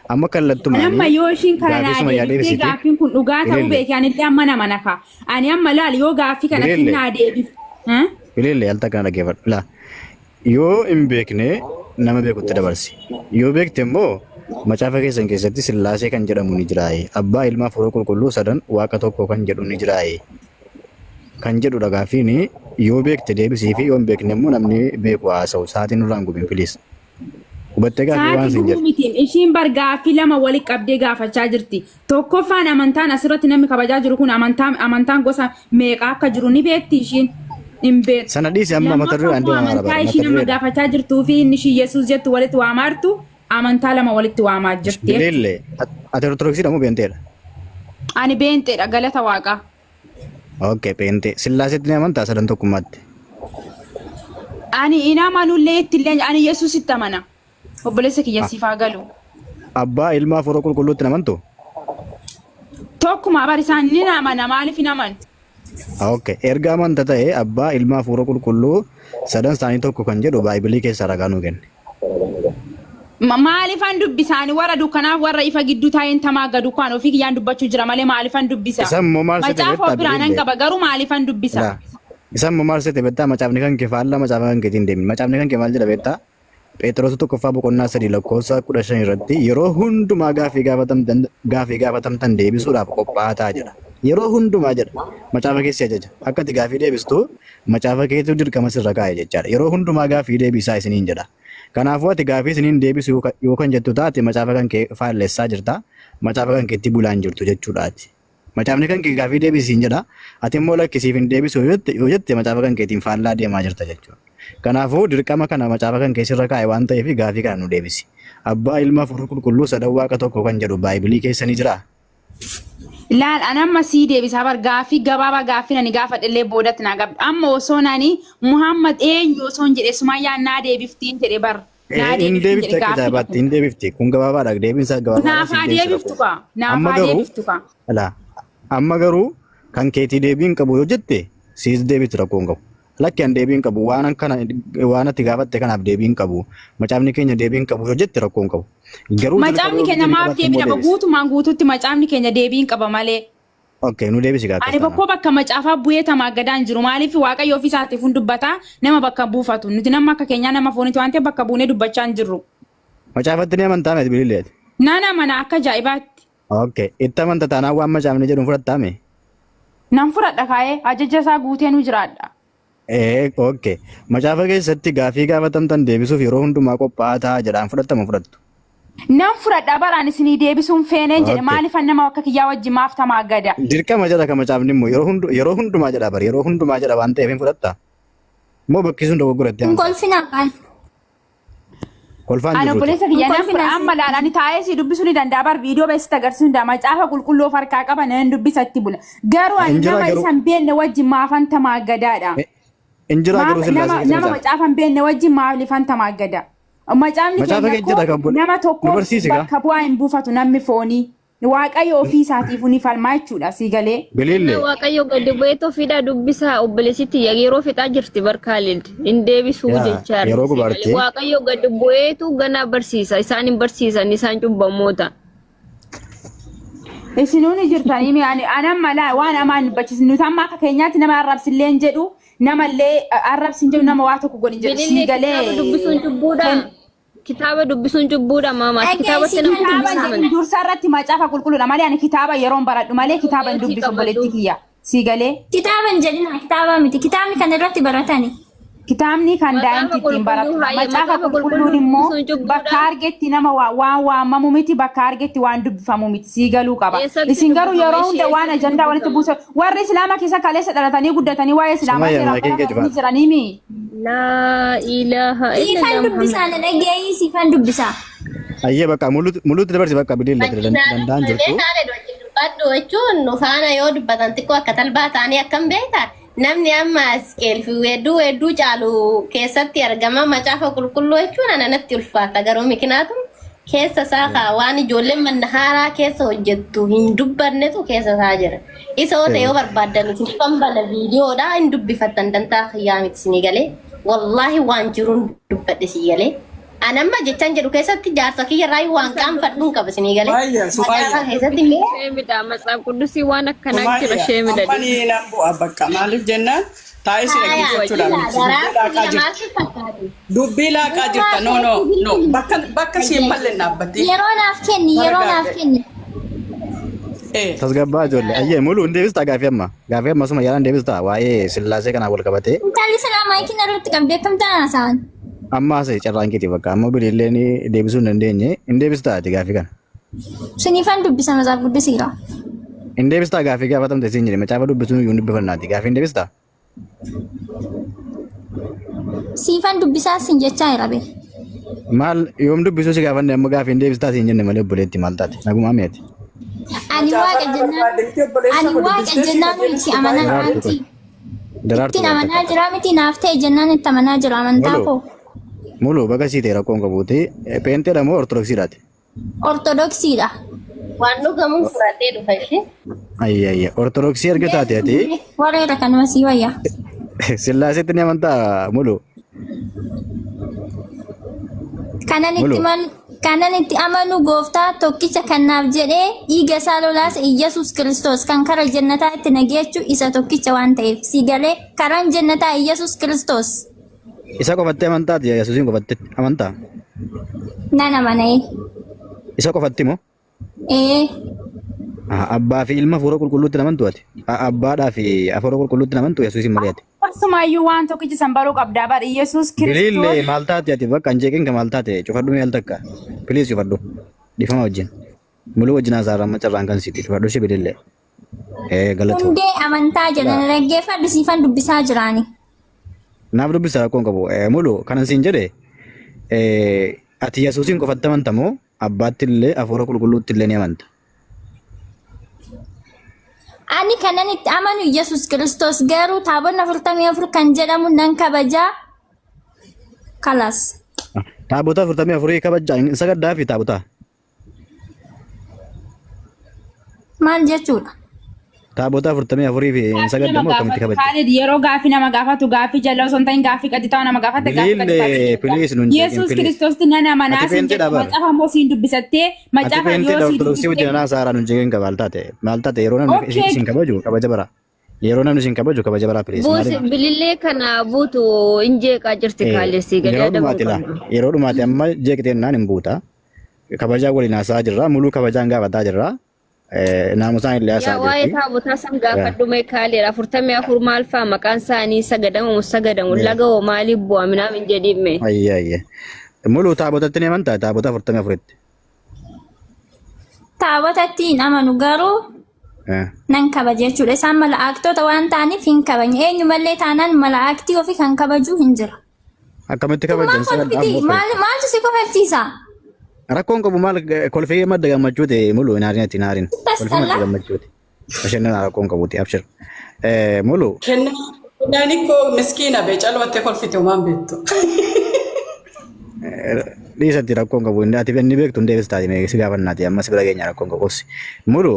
Amma Amma kallattumaanii yoo ishiin kana gaafii naa Sumayyaa deebiftee deebisiti gaaffiin kun dhugaa ta'uu ilille beeke anillee amma nama nafa. Ani amma laal yoo gaaffii kana ilille naa deebif. ilille al takka na dhaggeeffadhu. Laa yoo hin beekne nama beekutti dabarsi. Yoo beekte immoo Macaafa keessan keessatti Sillaasee kan jedhamu ni jiraaye. Abbaa ilmaa hafuura qulqulluu sadan waaqa tokko kan jedhu ni jiraaye. Kan jedhudha gaaffiin yoo beekte deebisii fi yoo hin beekne immoo namni beeku haasa'u. Sa'aatiin nurraan gubin please. Hubattee gaaffii waan Sa'aatii siin gubuu jedhe. miti. Ishiin bar gaaffii lama wali qabdee gaafachaa jirti. Tokkoffaan amantaan asirratti namni kabajaa jiru kun amantaa amantaan gosa meeqa akka jiru ni beekti ishiin. Hin beektu. Sana dhiisi amma mata Lammaffaa dureedhaan immoo deemaa amantaa bara ishii mata nama dureedha. gaafachaa jirtuu fi inni ishii Yesuus jettu walitti waamaartu amantaa lama walitti waamaa jirti jechuudha. Bileellee ati ortodoksiidha moo beenteedha? Ani beenxeedha galata waaqaa. Okay, pheenxee. Sillaaseetti ni amantaa sadan tokkummaatti? Ani hin amanullee ittillee ani Yesuusitti amana. Obboleessa kiyya siif haa galu. Abbaa ilma hafuura qulqulluutti hin amantu? Tokkuma bar isaan ni amana maaliif hin amanu? Okay. Erga amanta ta'e abbaa ilma hafuura qulqulluu sadan isaanii tokko kan jedhu baay'ibilii keessaa ragaa nuu kenne. Maalifan dubbisa ani warra dukkanaaf warra ifa gidduu taa'een tamaa gadu kwaan ofii kiyyaan dubbachuu jira malee maalifan dubbisa? Isa immoo maal sete Macaafa beektaa of biraa nan Bilillee? qaba garuu maalifan dubbisa? Laa. Isa immoo maal sete beektaa macaafni kan kee faallaa macaafa kan keetiin deemin. Macaafni kan kee maal jedha beektaa? Phexros tokkoffaa boqonnaa 3 lakkoofsa 15 irratti yeroo hundumaa gaaffii gaafatamtan deebisuudhaaf qophaa'aa ta'aa jedha. Yeroo hundumaa jedha. Macaafa keessi ajaja. Akka ati gaaffii deebistu macaafa keetu dirqama sirra kaa'e jechaadha. Yeroo hundumaa gaaffii deebisaa isiniin jedha. Kanaafuu ati gaaffii isiniin deebisu yoo kan jettu taate macaafa kan kee faallessaa jirta. Macaafa kan keetti bulaa hin jirtu jechuudhaati. Macaafni kan kee gaaffii deebisi siin jedha. Ati immoo lakki siif hin deebisu yoo jette macaafa kan keetiin faallaa deemaa jirta jechuudha. Kanaafuu dirqama kana macaafa kan kee sirra kaa'e waan ta'eef gaaffii kana nu deebisi. Abbaa ilma hafuura qulqulluu sadan waaqa tokko kan jedhu baay'ibilii keessa ni jiraa? Laal an amma sii deebisaa bar gaaffii gabaabaa gaaffii ani gaafadhe illee boodatti naa gabda. Amma osoo nani Muhammad eenyu osoo hin jedhe Sumayyaan naa deebiftiin jedhe bar. Naa Hin deebiftiin deebifti jedhe akka gaaffii ajaa'ibaatti tokko. hin deebifti. Kun gabaabaadha. Deebiin isaa gabaabaadha. Naaf Siif haa deebisa deebiftu rakkoo. kaa. Naaf Amma haa garuu deebiftu kaa. alaa amma garuu kan keetii deebii hin qabu yoo jette siis deebifti rakkoo hin qabu. Lakki an deebii hin qabu waan kana waan ati gaafatte kanaaf deebii hin qabu. Macaafni keenya deebii hin qabu yoo jette rakkoo hin qabu. Garuu jalqaba Macaafni yoo keenya deebii maaf qabaatte deebii immoo dhaba? deebisi. Guutumaan guututti macaafni keenya deebii hin qaba malee. Okay, nu deebisi gaa akkas Ani taanaan. bakkoo bakka macaafaa bu'ee tamaa gadaan jiru. Maaliif Waaqayyo ofii isaatiif hin dubbata nama bakka buufatu. Nuti nama akka keenyaa nama fooniiti waan ta'eef bakka buunee dubbachaa hin jirru. Macaafatti ni amantaa miti bililleeti. Nan amana akka ajaa'ibaatti. Okay, itti amanta taanaan waan macaafni jedhu hin fudhattaa mee? Nan fudhadha kaa'ee ajaja isaa guutee nu jiraadha. Ee, okay. Macaafa keessatti gaafii gaafatamtan deebisuuf yeroo hundumaa qophaa'aa ta'aa jedhaan fudhattama fudhattu. Nan fudhadha baraan isinii deebisuun feeneen jedhe Okay. maaliifan nama akka kiyyaa wajji maaf tamaa gada. Dirqama jedha kan macaafni immoo yeroo hundu yeroo hundumaa jedha bar yeroo hundumaa jedha waan ta'eef hin fudhatta. Moo bakki sun dogoggora itti Hin amantaa. kolfinaa qaal. Kolfaan Ani jirruuti. obboleessa kiyya Hin nan fudha kolfinaa amma laala ani taa'ee si dubbisuu ni danda'a bar viidiyoo beeksisa agarsiisuu ni danda'a macaafa qulqulluu of harkaa qaba nan dubbisa itti bula garuu ani Injiraa nama garuu isa hin beekne wajjin maafan tamaa gadaadha. injiraa garuu Maaf sillaasee nama keessa nama macaafa. macaafa hin beekne wajjin maaliifan tamaa gada. Macaafni Macaafa keenya keessa jedha koo kan bule. nama Nu tokkoof barsiisi gaa. bakka bu'aa hin buufatu namni foonii. Waaqayyo ofii isaatiif ni falmaa jechuudha sii galee. Bilille. Waaqayyo gadi bu'eetu ofiidhaa dubbisaa obboleessitti yeroo fixaa jirti barkaalid hin deebisuu Yaa jechaa yeroo jirti. gubaarte. Waaqayyo gadi bu'eetu ganaa barsiisa isaan hin barsiisan isaan cubbamoota. Isinuu ni jirtanii mi ani anan malaa waan amaan dubbachiisu nuti amma akka keenyaatti nama arrabsillee hin jedhu namallee arrabsin jedhu nama waa tokko godhin jedhu sii Bilillee galee. kitaaba dubbisuun cubbuudha. Kitaaba dubbisuun cubbuudha maamaati. Dhaggeessi Kitaabatti nama kan Kitaaba dubbisa. jedhu dursa irratti macaafa qulqulluudha malee ani kitaaba yeroon baradhu malee kitaaba hin Meetii dubbisu qabadhu. obboleetti kiyya sii galee. Kitaaba hin jedhina kitaaba miti. Kitaabni kan irratti baratani. Kitaabni kan Macaafa daa'imti ittiin qulqulluu baratudha. haayee Macaafa macaafa qulqulluun qulqulluu immoo dubbisuun cubbuudha. bakka argetti nama waan waamamu miti bakka argetti waan dubbifamu miti sii galuu qaba. Eessatti Isin garuu dubbifama yeroo ishee hunda waan eessatti ajandaa walitti dubbifama? buusu warri islaama keessa kaleessa dhalatanii guddatanii waa'ee islaamaa Sumayya seeraan maakiin kee baratanii cufaadha. jiranii mi? Laa ilaaha Siifan illallah dubbisaa Muhammad. na dhageeyyi siifan dubbisaa. Ayyee bakka muluutti dabarsi bakka bilille danda'an jirtu. Beekaadha wajjin dubbadhu jechuun nu faana yoo dubbatan xiqqoo akka talbaa ta'anii akkam beektaa namni amma asqeel fi weedduu weedduu caalu keessatti argama macaafa qulqulluu jechuun ana natti ulfaata garuu mikinaatum keessa isaa kaa waan ijoolleen manna haaraa keessa hojjettu hin dubbannetu keessa isaa jira. Isa yoo ta'e yoo barbaaddan isinifan bana viidiyoodha hin dubbifattan dantaa kiyyaa miti isinii galee wallaahi waan jiruun dubbadhe sii galee. Ani amma jechaan jedhu keessatti jaarsa kiyya irraa waan qaanfadhuun qaba isinii galee. Sumayya, Macaafa Sumayya, keessatti mee Sheemidha matsaaf quddusii waan akkanaa jira Sumayya, sheemidha. amma ni nan bu'a bakka maaliif jennaan Taa'ee si Haaya, dhaggeeffachuudhaan ilaa miti. Dubbii daraartuu laaqaa biyya jirta. maal si fakkaate? Dubbii laaqaa jirta. Durraa No, no, keetti no. bilbili. Bakka bakka si hin malle hin dhaabbatin. Yeroo naaf kenni, yeroo naaf Baragaagga'i. kenni. Eh. Tasgabbaa ijoollee. Ayyee mulu hin deebistaa gaafii amma. Gaafii amma suma yaalaan deebistaa waa'ee sillaasee kanaan wal qabatee. Intalli silaa maayikiin irratti qabdee akkam ta'an haasa'an? Amma haasa'e carraan keeti bakka amma bililleen deebisuu hin dandeenye. Hin deebistaa ati gaafii kana. Siniifan dubbisa matsaaf guddisiira. Hin deebistaa gaafii gaafatamte siin jedhe macaafa dubbisuun iyyuu hin dubbifannaati. Gaafii hin deebistaa? Siifan dubbisaa sin jechaa jira bee. Maal yoom dubbisuu si gaafanne amma gaafii hin deebistaa siin jenne malee obboleetti maal taate? Nagumaa mi'ati. Ani Macaafa waaqa na jennaan barbaadde miti obboleessa ani koo waaqa dubbistee si jennaan qajeelchu itti amanaa baay'ee. Daraartuu miti. qoy. Daraartuu Ittiin qoy amanaa takka. jira miti naaf ta'e jennaan itti amanaa jira amantaa Mulu koo. mulu baga sii ta'e rakkoon qabuuti. Peenteedha moo ortodoksiidhaati? Ortodoksiidha. Waan dhugamuun fudhadhee dhufa ishee. Ayya ayya ortodoksii erga taate ati Wareera kanuma sii wayya. sillaaseetti ni amantaa mulu. Kanan itti Mulu. manu kanan itti amanu gooftaa tokkicha kan naaf jedhee dhiiga isaa lolaase Iyyasuus Kiristoos kan kara jannataa itti na geechu isa tokkicha waan ta'eef si galee karaan jannataa Iyyasuus Kiristoos. Isa qofatti amantaati Yesuusiin qofatti amantaa? Nan amana ee. Isa qofatti moo? Ee. Ah, Abbaa fi ilma hafuura qulqulluutti hin amantu ati? Ah, Abbaadhaa fi hafuura qulqulluutti hin amantu Yesuusiin malee ati? Akkasumaayyuu waan tokkicha san baruu qabdaa bar Iyyasuus Biliillee Kiristoos maal taate ati bakka hin jeeqin ka maal taate cufadhu mee al takka. Please cufadhu. Dhiifama wajjin. Muluu wajjin haasaa amma carraan kan siiti cufadhu shi bilillee. Ee galatoo. Hundee amantaa jedhan Laa. dhaggeeffadhu siifan dubbisaa jiraani. Naaf dubbisa rakkoon qabu. Mulu kanan siin jedhe ati Yesuusiin qofatti amanta moo abbaatti illee hafuura qulqulluutti illee ni amanta? Ani kanan itti amanu Yesuus Kiristoos garuu taabonni 44 kan jedhamu nan kabajaa kalas. Taabota 44 kabajaa hin sagaddaa fi taabota. Maal jechuudha? Taabota 44 fi hin Gaaffii nama sagaddamu akkamitti gaafatu kabajja? Kaalid yeroo gaaffii nama gaafatu gaaffii jala osoo hin ta'in gaaffii qaxxixaa nama gaafate gaaffii qaxxixaa Biliillee deebisa. please nun jeeqin Yesuus please. Kiristoos nan amanaa Ati siin peenteedha jedhu bar. macaafa immoo siin dubbisattee Ati macaafa yoo peenteedha sii ortodoksii wajjin dubbistee anaa saaraa nun jeeqin ka maal taate maal taate yeroo namni okay isin kabaju kabaja bara. Yeroo namni isin kabaju kabaja bara please Buusi maaliif bilillee kana buutu hin jeeqaa jirti kaalessi gadi yeroo adabuu dhumaati laa qabdu. yeroo dhumaati amma jeeqxeen naan hin buuta. Kabajaa waliin haasa'aa jirra muluu kabajaan gaafataa jirra. Naamusaan illee Yaa haasa'aa waa'ee jirti. taabotaa san gaafadhu mee kaaleera 44 maal fa'a maqaan isaanii sagadamu sagadamu laga hoo maaliif bu'a minaamin jedhiin mee. Ayyee ayyee. Muluu taabotatti ni amantaa taabota 44tti. Taabotatti hin amanu garuu nan kabaja jechuudha. Isaan mala'aaktota waan ta'aniif hin kabajne. Eenyumallee taanaan mala'aaktii ofii kan kabaju hin jira. Akkamitti Tun maal kabajan sagal kolfiti? dhaabuu Maal maaltu si kofalchiisa? Rakkoon qabu maal kolfee madda gammachuu ta'e mulu hin aarin ati hin aarin. Kolfee madda Tasxalla. gammachuuti. Bashannana rakkoon qabuuti abshir. Mulu Kennaan ikkoo miskiina bee calmattee kolfite homaan beektu. dhiisatti rakkoon qabu inni ati inni beektu hin deebistaati mee si gaafannaati amma si bira geenya rakkoon qabu obsi. Mulu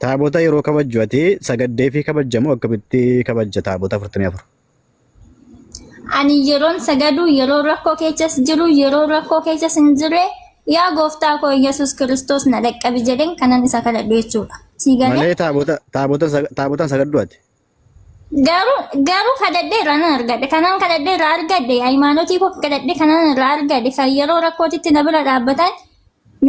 taabota yeroo kabajju ati sagaddee fi kabajjamu akkamitti kabajja taabota 44? Ani yeroon sagadu yeroo rakkoo keessas jiru yeroo rakkoo keessas hin jirre yaa gooftaa koo Yesuus Kiristoos na dhaqqabi jedheen kanan isa kadhadhu jechuudha. Sii galee? Malee taabota taabotan taabotan sagaddu ati. Garuu garuu kadhadhee irraa nan argadhe kanan kadhadhee irraa argadhe hayimaanotii koo kadhadhe kanan irraa argadhe kan yeroo rakkootitti na bira dhaabbatan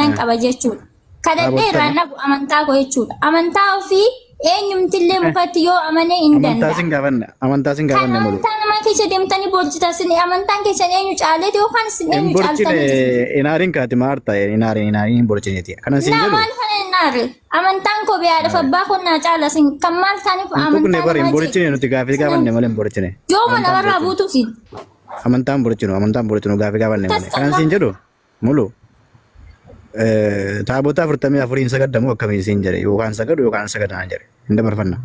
nan qaba jechuudha. Kadhadhee irraa Taabota dhabu amantaa koo jechuudha. Amantaa ofii eenyumtillee mukatti yoo amane hin amantaa danda'a. sin gaafanne amantaa sin Kan gaafanne mulu. amantaa namaa keessa deemtanii borjitan isin amantaan keessan eenyu caaleeti yookaan isin Hin eenyu borchine caaltanii hin aarin kaati maarta hin aarin hin aarin hin borchineeti. Kanan sin Naa jedhu maal kana hin aarre amantaan koo biyaadhaaf abbaa koo naa caala isin kan maal taaniif hin tuqne amantaa bari hin namaa jeequ. borchine nuti gaafii gaafanne malee hin borchine. Yooma Amantaan namarraa borchine. buutuuf isin. Amantaan borchinu amantaan borchinu gaafii gaafanne malee. Kanan Tasxalla. sin jedhu mulu taabota 44 hin sagaddamu akkamiin siin jedhe yookaan sagadu yookaan sagadanaan jedhe hin dabarfanna.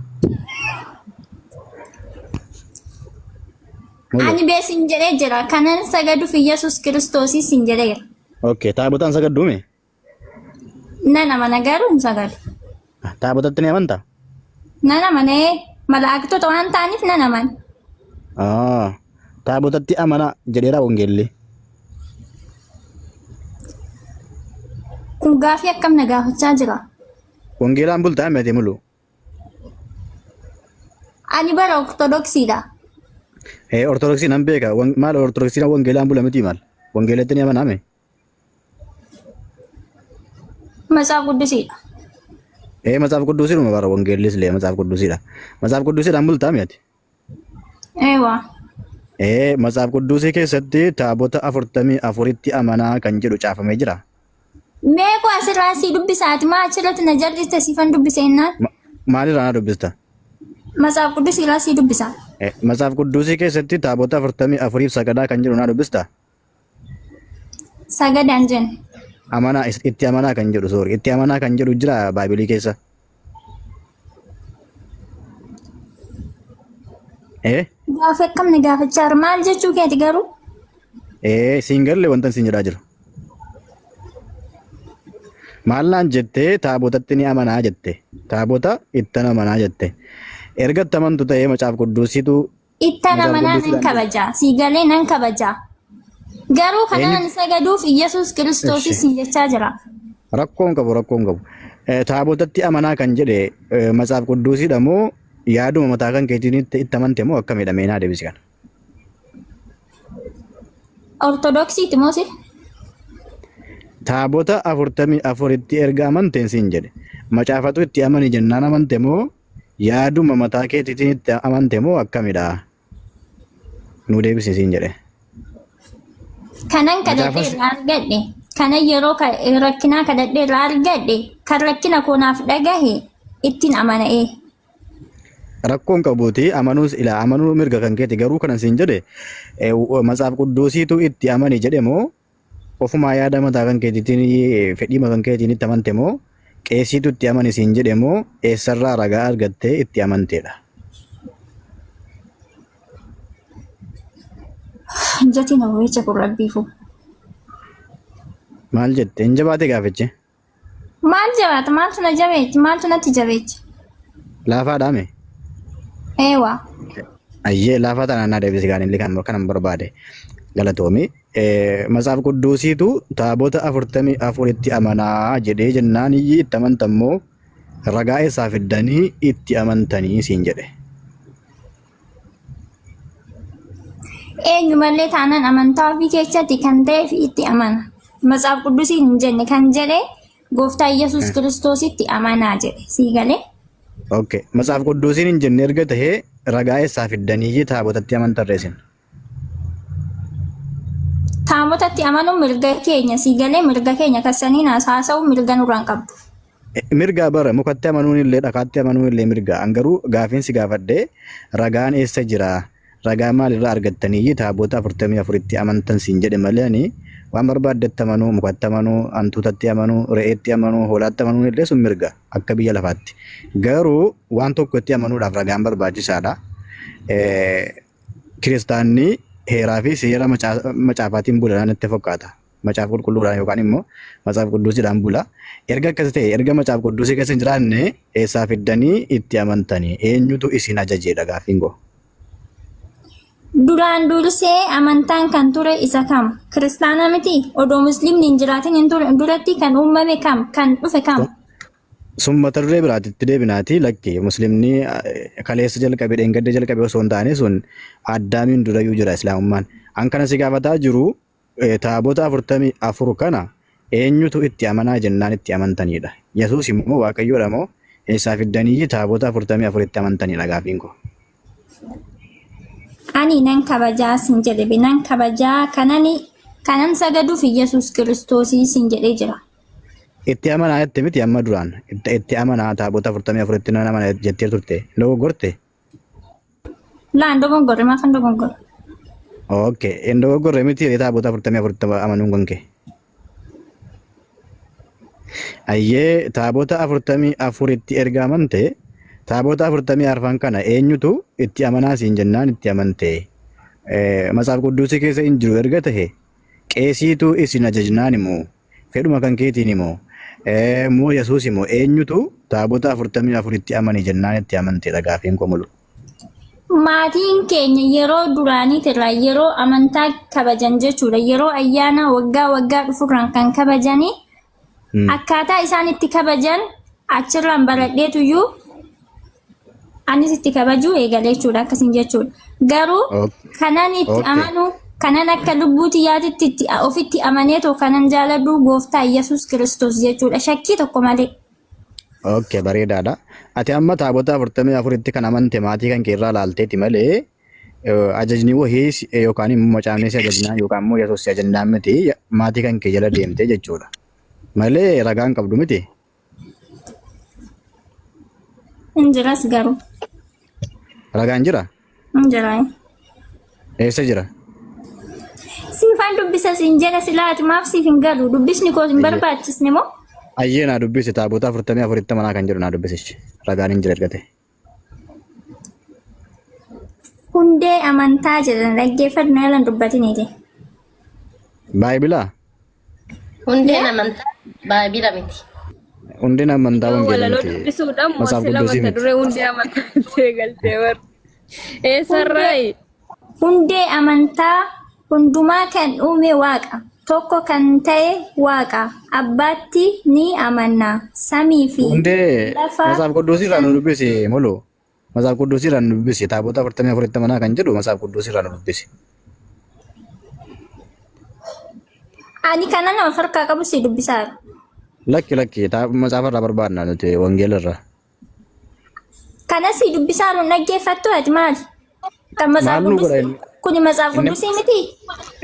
Mulu. Ani bee sin jedhee jira. Kanan sagaduuf Yesuus Kiristoosii sin jedheera. Okay taabotaan sagadduume Nan amana garuu hin sagadu. taabotatti ni amantaa? Nan amanee malaaktota waan ta'aniif nan amana. Ah, taabotatti amana jedheera wangeelli. Kun gaafii akkam na gaafachaa jira. Wangeelaan bultaa miti mulu. Ani bara Ortodoksiidha. Ortodoksii nan beeka. Maal Ortodoksiin wangeelaan bula miti maal? Wangeelatti ni amaname. Matsaaf Quddusiidha. Matsaaf Quddusiidhuma bara wangeellis illee Matsaaf Quddusiidha. Matsaaf Quddusiidhaan bultaa mi'ati? Eewa. Matsaaf Quddusii keessatti taabota 44tti amanaa kan jedhu caafamee jira. Mee koo asirraa sii dubbisaati maa achirratti na jal'iste siifan dubbise innaan. Maalirraa na dubbista? Matsaaf Quddusiirraa sii dubbisa. Matsaaf Quddusii keessatti taabota 44f sagadaa kan jedhu na dubbista? Sagadaan jenna. Amanaa itti amanaa kan jedhu, sorry, itti amanaa kan jedhu jira Baaybilii keessa. Gaafa akkamni gaafachaa jira maal jechuu keeti garuu? Siin galle wanta siin jedhaa jiru. Maal naan jettee? Taabotatti ni amanaa jette. Taabota ittan amanaa jette. Erga itti amantu ta'ee Macaaf Quddusiitu Ittan Macaaf amanaa nan Quddusiidhaan kabaja. Sii galee nan kabaja. Garuu kana Eenyu ani sagaduuf Iyyasuus Kiristoosis Eshi. siin jechaa jira. Rakkoon qabu, rakkoon qabu. Taabotatti amanaa kan jedhe Matsaaf Qudduusiidha moo yaaduma mataa kan keetiin itti amante moo akkamidha? Mee naa deebisi kana. Ortodoksiiti moo si? Taabota 44tti erga amanteen siin jedhe. Macaafatu itti amani jennaan amante moo yaaduma mataa keetiitiin itti amante moo akkamidha? Nuu deebisi siin jedhe. Kanan kadhadhee Macaafas irraa argadhe. Kanan yeroo rakkinaa kadhadhee irraa argadhe. Kan rakkina koo naaf dhagahe ittiin amana'ee. Rakkoon qabuuti amanuus ilaa amanuu mirga kan keeti, garuu kanan siin jedhe Matsaaf Qudduusiitu itti amani jedhe moo ofumaa yaada mataa kan keetiitiin fedhii kan keetiin itti amante moo qeesiitu itti amani siin jedhe moo eessarraa ragaa argattee itti amanteedha? Jatiin hawwicha kun rabbiifu. Maal jette? Hin jabaate gaafichi? Maal jabaata? Maaltu na jabeechi? Maaltu natti jabeechi? Laafaadhaa mee? Eewa. Ayyee, laafaa tanaan naa deebisi gaan illee kan kanan barbaade. Galatoomi. Matsaaf Qudduusiitu taabota 44tti amanaa jedhee jennaan iyyi itti amantan moo ragaa eessaa fiddanii itti amantanii siin jedhe. Eenyumallee taanaan amantaa ofii keessatti kan ta'eef itti amana. Matsaaf Quddusiin hin jenne, kan jedhe Gooftaa Yesuus Kiristoositti amanaa jedhe. Sii galee? Okay. Matsaaf Qudduusiin hin jenne erga tahee ragaa eessaa fiddanii taabotatti amantan reesin? Taabotatti amanuun mirga keenya, sii galee, mirga keenya kassanii naas haasa'u mirga nurraan qabdu. Mirga bara mukatti amanuun illee dhakaatti amanuun illee mirga. An garuu gaafiin si gaafadhe ragaan eessa jira? Ragaa maalirraa argattanii taabota 44tti amantan siin jedhe malee ani waan barbaaddetti amanuu, mukatti amanuu, hantuutatti amanuu, re'eetti amanuu, hoolaatti amanuun illee sun mirga akka biyya lafaatti. Garuu waan tokko itti amanuudhaaf ragaan barbaachisaadha. Kiristaanni heeraa fi seera macaafaatiin bula natti fakkaata. Macaafa Qulqulluudhaan yookaan immoo Macaafa Qudduusiidhaan bula. Erga akkas ta'e, erga Macaafa Qudduusii keessa hin jiraanne eessaa fiddanii itti amantanii? Eenyutu isin ajajeedha gaaffiin koo. Duraan dursee amantaan kan ture isa kam? Kiristaana miti? Odoo Musliimni hin jiraatin hin ture duratti kan uumame kam? Kan dhufe kam? Sun mata duree biraati, itti deebinaati. Lakki, Musliimni kaleessa jalqabe dheengadda jalqabe osoo hin taane sun Addaamiin durayyuu jira Islaamummaan. An kana si gaafataa jiru taabota 44 kana eenyutu itti amanaa jennaan itti amantanidha. Yesuus immoo Waaqayyoodha moo eessaa fiddanii taabota 44 itti amantanidha gaaffiin koo. Ani nan kabajaa sin jedhe be, nan kabajaa, kanani kanan sagaduuf Yesuus Kiristoosii sin jedhee jira. Itti amanaa jette miti amma duraan itti amanaa taabota 44tti nan amana jettee turte, dogoggorte. Laan dogongorre, maafan dogongorre? Okay, hin dogoggorre miti taabota 44tti amanuun kan kee. Ayyee, taabota 44tti erga amante taabota 44 kana eenyutu itti amanaa siin jennaan itti amante? Matsaaf Qudduusii keessa hin jiru erga tahe qeesiitu isin ajajnaan immoo fedhuma kan keetiin immoo moo Yesuus immoo eenyutu taabota 44tti amani jennaan itti amanteedha gaafiin koo mulu. Maatiin keenya yeroo duraaniitirraa yeroo amantaa kabajan jechuudha. Yeroo ayyaana waggaa waggaa dhufurraan kan kabajanii akkaataa isaan itti kabajan achirraan baradheetuyyuu Anis itti kabajuu eegale jechuudha akkasiin jechuudha. Garuu kanan itti amanu kanan akka lubbuu tiyyaatitti itti ofitti amaneetoo kanan jaaladhu gooftaa Yesuus Kiristoos jechuudha shakkii tokko malee. Okay, bareedaadha. Ati amma taabota 44tti kan amante maatii kan kee irraa laalteeti malee ajajni wahii yookaan immoo macaafni si ajajnaan yookaan immoo Yesuus si ajajnaan miti maatii kan kee jala deemtee jechuudha. Malee ragaan qabdu miti. Hin jiras garuu. Ragaan jira? Hin jira. Eessa jira? Siifan dubbisa siin jedha silaa ati maaf siif hin galu dubbisni koo hin barbaachisne moo? Ayyee naa dubbisi taabota 44tti amanaa kan jedhu naa dubbisichi. Ragaan hin jira erga ta'e. Hundee amantaa jedhan dhaggeeffadhu na yalan dubbatiniiti. Baayibilaa? Hundeen amantaa baabila miti. Hundeen amantaa Yoo wangeela walaloo miti. dubbisuudhaan moo Matsaaf sila Qudduusii mata miti. duree hundee amantaa eegaltee bar. Eessarraayi? Hundee amantaa hundumaa kan uume Waaqa. Tokko kan ta'e Waaqa. Abbaatti ni amanna. Samii fi Hundee lafa Matsaaf Qudduusii irraa nu dubbisi mulu. Matsaaf Qudduusii irraa nu dubbisi. Taabota 44tti amanaa kan jedhu Matsaaf Qudduusii irraa nu dubbisi. Ani kana nama farkaa qabu si dubbisaa. Lakki lakki matsaafa irraa barbaadna nuti wangeela irraa. Kana si dubbisaa nu dhaggeeffattu ati maali? Kan matsaaf Maal nu godha quddusii inni? kuni matsaaf Inni quddusii miti?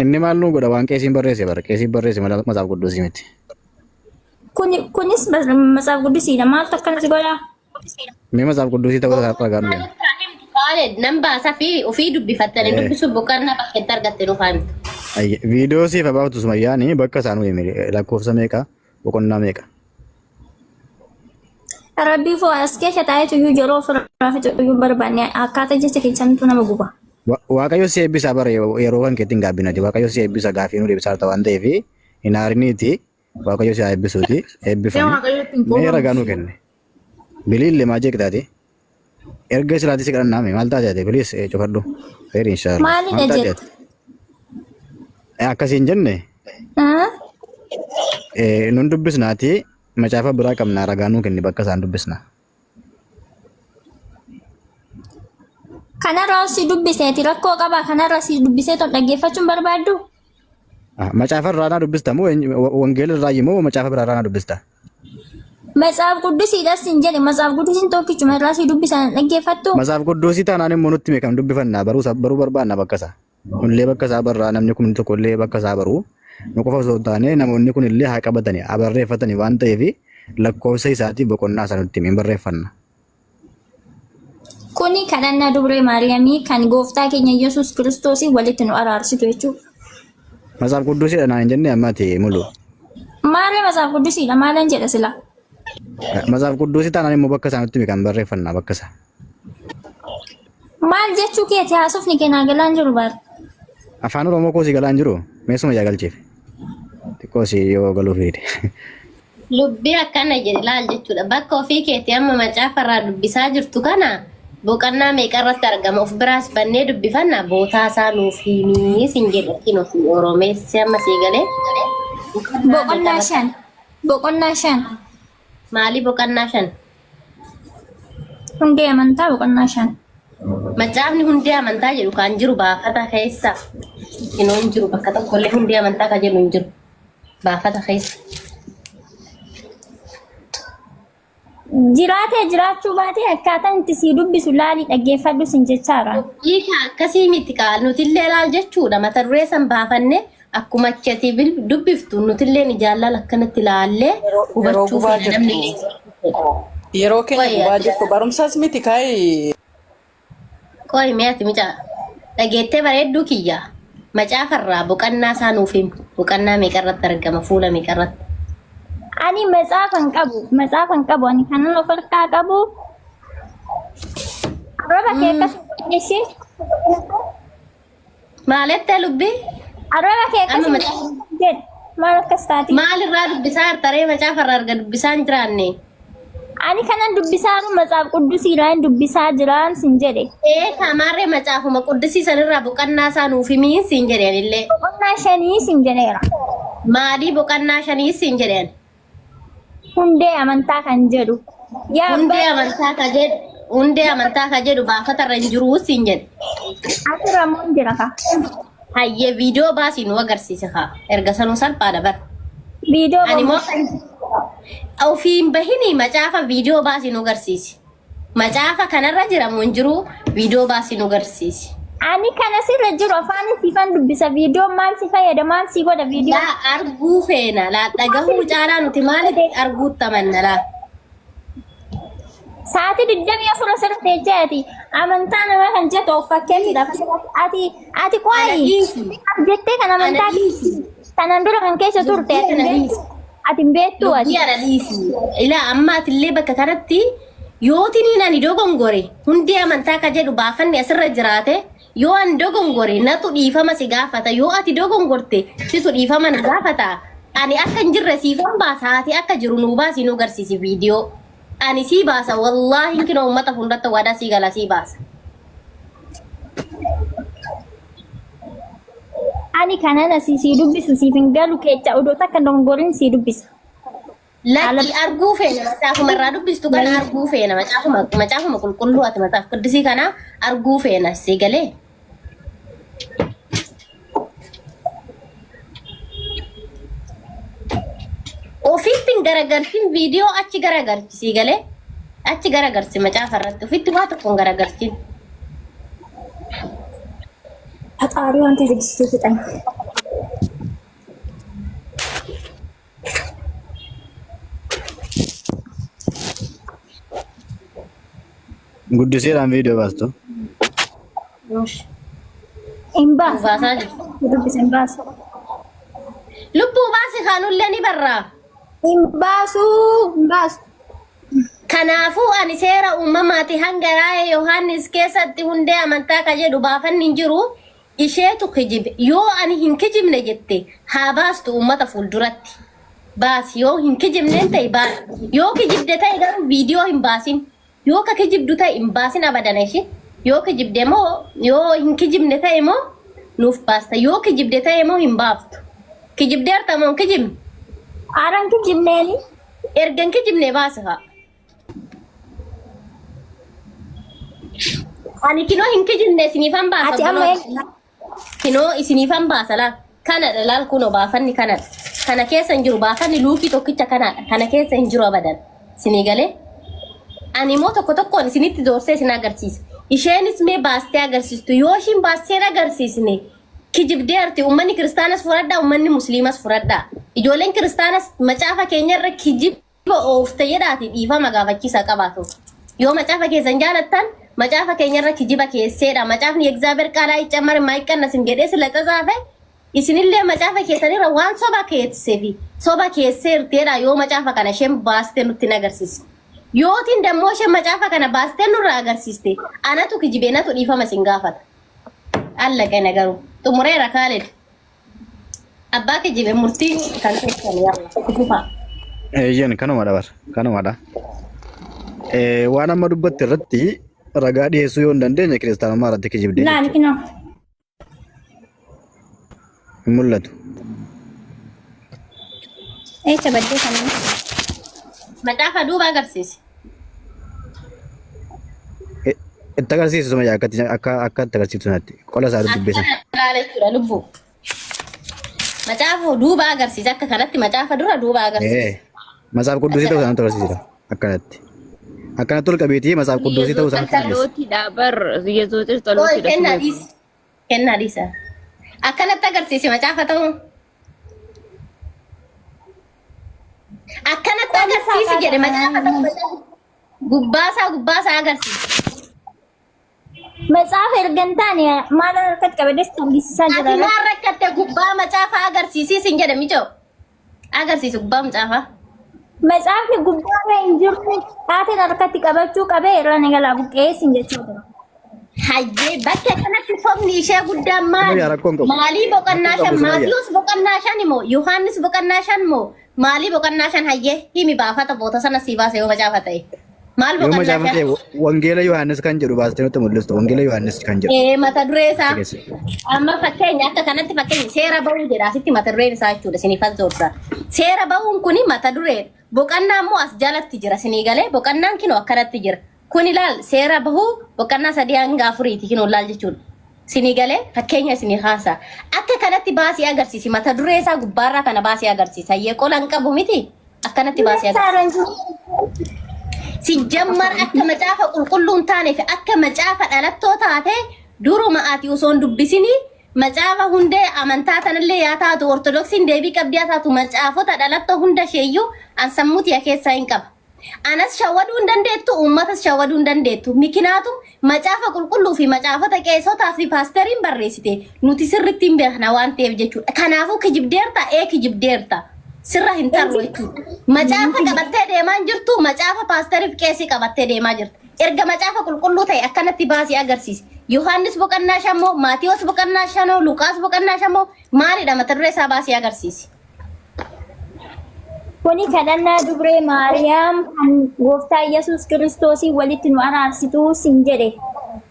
inni maal nu godha waan qeesiin barreesse bara qeesiin barreesse malee matsaaf qudduusii miti. Kuni kunis matsaaf quddusiidha. Maaltu akkana si godhaa? Mee matsaaf qudduusii ta'uu isaa ragaa nu kenna. Kaaled nan baasa fi ofii dubbifattanii dubbisuuf boqonnaa bakka itti argatte nuuf haa himtu. Ayye, Viidiyoo siif abaaftu sumayyaani bakka isaan himi lakkoofsa meeqa boqonnaa meeqa. Rabbii foo as keessa taa'etu iyyuu yeroo ofirraa fixu iyyuu hin barbaanne akkaataa jecha keessantu nama guba. Waaqayyo si eebbisa bara yeroo kan keetti hin gaabbinati. Waaqayyo si eebbisa gaaffii nu deebisaa jirta waan ta'eef hin aariniiti. Waaqayyo si haa eebbisuuti. Mee Eebbifami. Waaqayyo ittiin Mee qoofamu ragaa nuu kenne. Biliille maa jeeqxaati? Erga islaati si kadhannaame maal taate ati bilis cufadhu. Feeri inshaallah. Maal Maalidha taate jette? ati? Akkasiin jenne Ah? nun dubbisnaati macaafa biraa qabna ragaa nuu kenni bakka isaan dubbisna. Kanarraa si dubbiseeti rakkoo qaba kanarra si dubbisee ton dhaggeeffachuun barbaaddu? Macaafa irraa naa dubbista moo wangeela irraa moo macaafa biraa irraa naa dubbista? Matsaaf quddusiidhas sin jedhe matsaaf quddusiin tokkichuma irraa si dubbisan dhaggeeffattu? Matsaaf qudduusii taanaan immoo nutti hime kan dubbifanna baruu baruu barbaanna bakka isaa. Nullee bakka isaa barraa namni kun tokko illee bakka isaa baruu nu qofa osoo hin taane namoonni kun illee haa qabatani haa barreeffatani waan ta'eef lakkoofsa isaatiif boqonnaa isaa nutti hime hin barreeffanna. Kuni kadhannaa dubree Maariyaamii kan gooftaa keenya Yesuus Kiristoosii walitti nu araarsitu jechuudha. Matsaaf quddusiidha naan hin jenne amma ati mulu. Maarree matsaaf quddusiidha maalan jedha sila. Matsaaf qudduusii taanaan immoo bakka isaa nutti hime kan barreeffanna bakka isaa. Maal jechuu keeti haasofni kee naa galaan jiru baar. Afaan Oromoo koo si galaan jiru meesuma ijaa galcheef. Xiqqoo si yoo galuuf fide. Lubbii akkana jedhe laal jechuudha. Bakka ofii keetii amma macaafa irraa dubbisaa jirtu kana boqonnaa meeqa irratti argama of biraas bannee dubbifanna bootaa isaa nuuf himii sin jedhe kin ofii oromeessi amma sii galee. Boqonnaa meeqa Boqonnaa irratti 5. Boqonnaa 5. maalii boqonnaa 5? Hundee amantaa boqonnaa 5. Macaafni hundee amantaa jedhu kan jiru baafata keessa inoo hin jiru bakka tokkollee hundee amantaa kan jedhu hin jiru baafata keessa. Jiraatee jiraachuu baatee akkaataan itti sii dubbisu laalii dhaggeeffadhu sin jechaara. Hiika akkasii miti kaa nutillee laal jechuudha mata duree san baafanne akkuma achati dubbiftu nutillee ni jaallal akkanatti laallee Yeroo yeroo hubachuu gubaa feena namni jirtu. Yeroo keenya Qoy gubaa ati jirtu barumsas miti kaayi. Qoy mee ati mucaa dhageettee bareedduu kiyya macaafarraa boqannaa isaa nuuf himi boqannaa meeqarratti argama fuula meeqarratti. Ani matsaafa hin qabu. Matsaafa hin qabu. Ani kanan of harkaa qabu. Arraba kee akkas hin ishee. Maalettee lubbii Arraba kee akkas amma hin macaafa jedhe. Maal akkas taati? maalirraa dubbisaa jirta ree macaafarraa erga dubbisaa hin jiraanne. Ani kanan dubbisaa jiru matsaaf quddusiidhaan dubbisaa jiraan sin jedhe. Ee kaamaarree macaafuma quddisii sanirraa boqannaa isaa nuuf himiin siin jedhe anillee. Boqonnaa shanii sin jedheera. Maalii boqannaa shanii siin jedhe ani. Hundee amantaa kan jedhu. Yaa Hundee abbaa amantaa ka jedhu. Hundee amantaa ka jedhu baafata irra hin jiru siin jedhe. Asirra immoo hin jira kaa. Hayyee viidiyoo baasii nu agarsiise kaa. Erga sanuu salphaadha bara. Viidiyoo Ani immoo ofiin bahinii macaafa viidiyoo baasii nu agarsiisi. Macaafa kanarra jira moo hin jiru viidiyoo baasii nu agarsiisi. Ani kana sirra jiru afaan siifan dubbisa. Viidiyoon maal si fayyada maal si godha viidiyoon? Laa arguu feena laa dhagahuu caalaa nuti maaliif arguutti amanna laa. Sa'aatii 24 asirra teessee ati amantaa namaa kan jettu of fakkeessuudhaaf asirratti ati ati Ana qo'ayi dhiisi. jettee kan Ana amantaa dhiisi. kanaan dura kan keessa turte Dubbii ati hin ana beektu dhiisi. ati hin beektu ati. Dubbii ana dhiisi. Ilaa amma atillee bakka kanatti yootiniin ani dogongore hundee amantaa ka jedhu baafanni asirra jiraate yoo ani dogongore natu dhiifama si gaafata yoo ati dogongorte situ dhiifama na gaafata ani akka hin jirre siifan baasa ati akka jiru nuu baasi nu garsiisi viidiyoo. Ani sii baasa wallaahi kinoo uummata fuulduratti waadaa sii gala sii baasa. Ani kanan asii sii dubbisu siif hin galu keessa odoo takka dogongoriin sii dubbisa. Lakki arguu feena macaafuma irraa dubbistu kana arguu feena macaafuma macaafuma qulqulluu ati macaaf quddisii kana arguu feena sii galee. Ofitti hin garagalchin viidiyoo achi garagalchi sii galee achi garagalchi macaafa irratti ofitti waa tokko hin garagalchin. Haxaarii wanti jigsisuu fixan. Guddiseedhaan viidiyoo baastu. Hin baasu. Baasaa jirtu. Dubbisa hin baasu. Lubbuu baasi kaanullee ni barraa. Hin baasu. Hin baasu. Kanaafuu ani seera uumamaati hanga raayee Yohaannis keessatti hundee amantaa ka jedhu baafanni hin jiru isheetu kijibe. Yoo ani hin kijibne jette haa baastu uummata fuulduratti. Baasi yoo hin kijibneen ta'e baasi. Yoo kijibde ta'e garuu viidiyoo hin baasin. Yoo ka kijibdu ta'e hin baasin abadan ishee. Yoo kijibde moo yoo hin kijibne ta'e moo nuuf baasta. Yoo kijibde ta'e moo hin baaftu. Kijibdeerta moo hin kijibne? Aaraan kijibneeni. Erga hin kijibne baasi haa. Ani kinoo hin kijibne isiniifan baasa. Ati amma obboloota. Kinoo isiniifan baasa laal. Kanadha laal kunoo baafanni kanadha. Kana keessa hin jiru baafanni luukii tokkicha kanadha. Kana keessa hin jiru abadan. Isinii galee? Ani immoo tokko tokkoon isinitti doorsee isin agarsiisa. Isheenis mee baastee agarsiistu. Yoo ishiin baastee hin agarsiisne kijibdeerti. Uummanni kiristaanas fudhadhaa, uummanni musliimas fudhadhaa. Ijoolleen kiristaanas macaafa keenyarra kijiba oofte jedhaati dhiifama gaafachiisa qabaatu. Yoo macaafa keessan jaalattan macaafa keenyarra kijiba keesseedha. Macaafni የእግዚአብሔር ቃል አይጨመርም አይቀነስም jedhee sila tsaafe isinillee macaafa keessanirra waan soba keesseefi soba keesseerteedha yoo macaafa kana isheen baastee nutti hin agarsiiste. Yootiin dammoo isheen macaafa kana baastee nurraa agarsiiste anatu kijibee natu dhiifama isin gaafata. Allaqe garuu xumureera Kaalid. Abbaa kijibe murtii kan keessan yalla kufa. Eeyyan kanumadha bar kanumadha. Waan amma dubbatte irratti ragaa dhiyeessuu yoo hin dandeenye kiristaanummaa irratti kijibdee Laali jechuudha. kinoo. Hin mul'atu. Eessa baddee kana? Macaafa duuba agarsiisi. Itti agarsiisu suma akka akka akka itti agarsiiftu sanatti qola isaa dubbisan. Akkana ilaala jechuudha lubbuu. Macaafa duuba agarsiisa akka kanatti macaafa dura duuba agarsiisa. Matsaaf qudduusii ta'uu isaanitti agarsiisa akkanatti. Akkanatti ol qabeetii matsaaf qudduusii ta'uu isaanitti mul'isa. Tsalootidha bar Yesuusis Oi tsalootidha kennaa sumeetu. dhiisi. Kennaa dhiisa. Akkanatti agarsiisi macaafa ta'uu. Akkanatti Qolli isaa agarsiisi jedhe kaadha macaafa ta'uu macaafa. Gubbaasaa gubbaasaa agarsiisi. Macaafa erga hin taane maal harkatti qabaddes argisiisaa Ati jira. maal rakkatte gubbaa macaafa agarsiisi sin jedhe mijoo. Agarsiisi gubbaa macaafaa. Macaafni gubbaa irra hin jirtu taateen harkatti qabachuu qabee irra ni galaa buqqee sin jechuudha. Hayyee bakka kanatti sobni ishee guddaan maali? Sumayyaa rakkoon qabu. Maalii boqonnaa Rakkoon shan? qabu Sumayyaa. Maatiyuus boqonnaa shan moo? Yohaannis boqonnaa shan moo? Maalii boqonnaa shan hayyee himi baafata boota sana sii baase yoo macaafa ta'e. Maal Yoo boqonnaa macaafa shan? ta'e wangeela Yohaannis kan jedhu baastee nutti mul'istu. Wangeela Yohaannis kan jedhu. Ee mata duree isaa. Keessa. Amma fakkeenya akka kanatti fakkeenya seera bahuu jedha asitti mata dureen isaa jechuudha isiniif as zoorsa. Seera bahuun kuni mata dureedha. Boqonnaa immoo as jalatti jira isinii galee boqonnaan kinoo akkanatti jira. Kun ilaal seera bahuu boqonnaa 3 hanga 4ti kinoo laal jechuudha. Sinii galee fakkeenya isinii kaasa. Akka kanatti baasii agarsiisi. Mata duree isaa gubbaarraa kana baasii agarsiisa. Hayyee qola hin qabu miti. Akkanatti baasii agarsiisa. Sijjammar akka macaafa qulqulluu hin taane fi akka macaafa dhalattoo taate duruma ati osoo hin dubbisinii macaafa hundee amantaa tanallee yaa taatu ortodoksiin deebii qabdi yaa taatu macaafota dhalattoo hunda isheeyyuu an sammuu tiya keessaa hin qaba. Anas shawwaduu hin dandeettu, uummatas shawwaduu hin dandeettu. Mikinaatum macaafa qulqulluu fi macaafota qeesotaa fi paasteriin barreessite nuti sirriitti hin beekna waan ta'eef jechuudha. Kanaafuu kijibdeerta ee kijibdeerta. Sirra hin tarru jechuudha. Macaafa qabattee deemaa hin jirtu, macaafa paasterii fi qeesii qabattee deemaa jirta. Erga macaafa qulqulluu ta'e akkanatti baasii agarsiisi. Yohaannis boqonnaa shanmoo, Maatiyos boqonnaa shanoo, Luqaas boqonnaa shanmoo maalidha mata duree isaa baasii agarsiisi. Kuni kadhannaa dubree Maariyaam kan gooftaa Yesuus Kiristoosiin walitti nu araarsituu sin jedhe.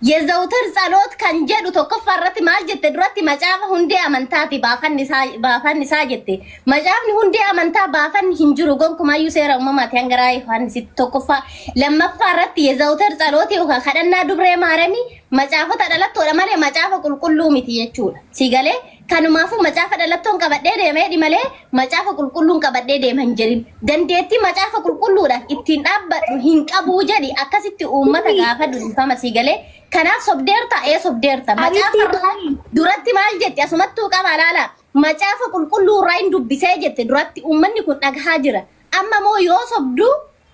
የዘውትር ጸሎት kan jedhu tokkoffaa irratti maal jette duratti macaafa hundee amantaati baafanni isaa baafanni isaa jette macaafni hundee amantaa baafanni hin jiru gonkumaayyuu seera uumamaati hanga raayii Yohaannisitti tokkoffaa lammaffaa irratti የዘውትር ጸሎት yookaan kadhannaa dubree maaramii macaafota dhalattoodha malee macaafa qulqulluu miti jechuudha si galee Kanumaafuu macaafa dhalattoon qabadhee deema jedhi malee macaafa qulqulluun qabadhee deema hin jedhin. Dandeettii macaafa qulqulluudhaaf ittiin dhaabbadhu hin qabuu jedhi akkasitti uummata gaafadhu dhiifama sii galee. Kanaaf sobdeerta ee sobdeerta. Macaafa irraa duratti maal jetti asumattuu qaba laala. Macaafa qulqulluu irraa hin dubbisee jette duratti uummanni kun dhagahaa jira. Amma moo yoo sobdu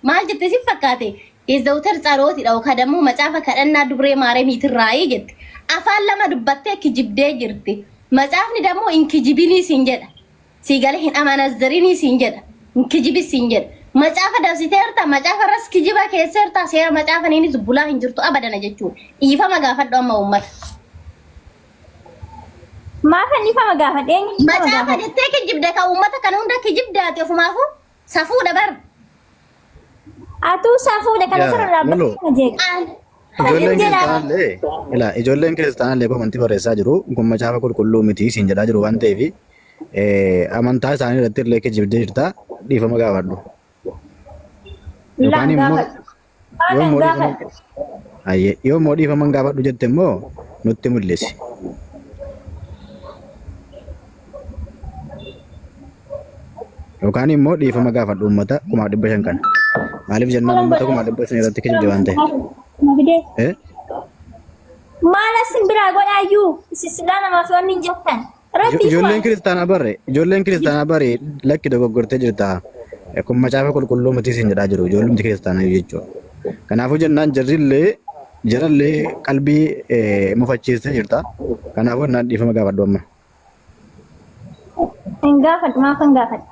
Maal jette si fakkaate? Yeezawuter tsalootidha yookaan dammoo macaafa kadhannaa dubree maaramiitirraayii jette. Afaan lama dubbattee kijibdee jirti. Macaafni dammoo hin kijibinii siin jedha. Sii galee hin amanazzarinii siin jedha. Hin kijibis siin jedha. Macaafa dabsiteerta, macaafa irras kijiba keesseerta, seera macaafa niinis bulaa hin jirtu abadana jechuudha. Dhiifama gaafadhu amma uummata. Maafan dhiifama gaafadhe? Eenyu dhiifama Macaafa gaafadhe? jettee kijibde kan uummata kana hunda kijibdaati ofumaafuu. Safuudha bar. Atuu safuudha kana Yaa sirra Mulu, dhaabbachuu jeeqa. ijoolleen Jedha. kiristaanaallee ilaa ijoolleen kiristaanaallee komantii barreessaa jiru kun macaafa qulqulluu miti siin jedhaa jiru waan ta'eef amantaa isaanii irratti illee kijibdee jirta dhiifama gaafadhu. Yookaan Laan immoo gaafadhu. yoo Laan immoo dhiifama gaafadhu. hayyee yoo immoo dhiifama hin gaafadhu jette immoo nutti mul'isi. Yookaan immoo dhiifama gaafadhu uummata 500,000 kana. Maaliif jennaan uummata 500,000 irratti kijibde waan ta'eef. Eh? Maal asin biraa godhaayyuu isin silaa namaaf wanni hin jettan. Rabbii Ijoolleen kiristaanaa barre ijoolleen kiristaanaa bare lakki dogoggortee jirta. Kun macaafa qulqulluu miti siin jedhaa jiru ijoollumti kiristaanaa jechuudha. Kanaafuu jennaan jarrillee jarallee qalbii mufachiistee jirta. Kanaafuu jennaan dhiifama gaafadhu amma. Hin gaafadhu maafan gaafadha.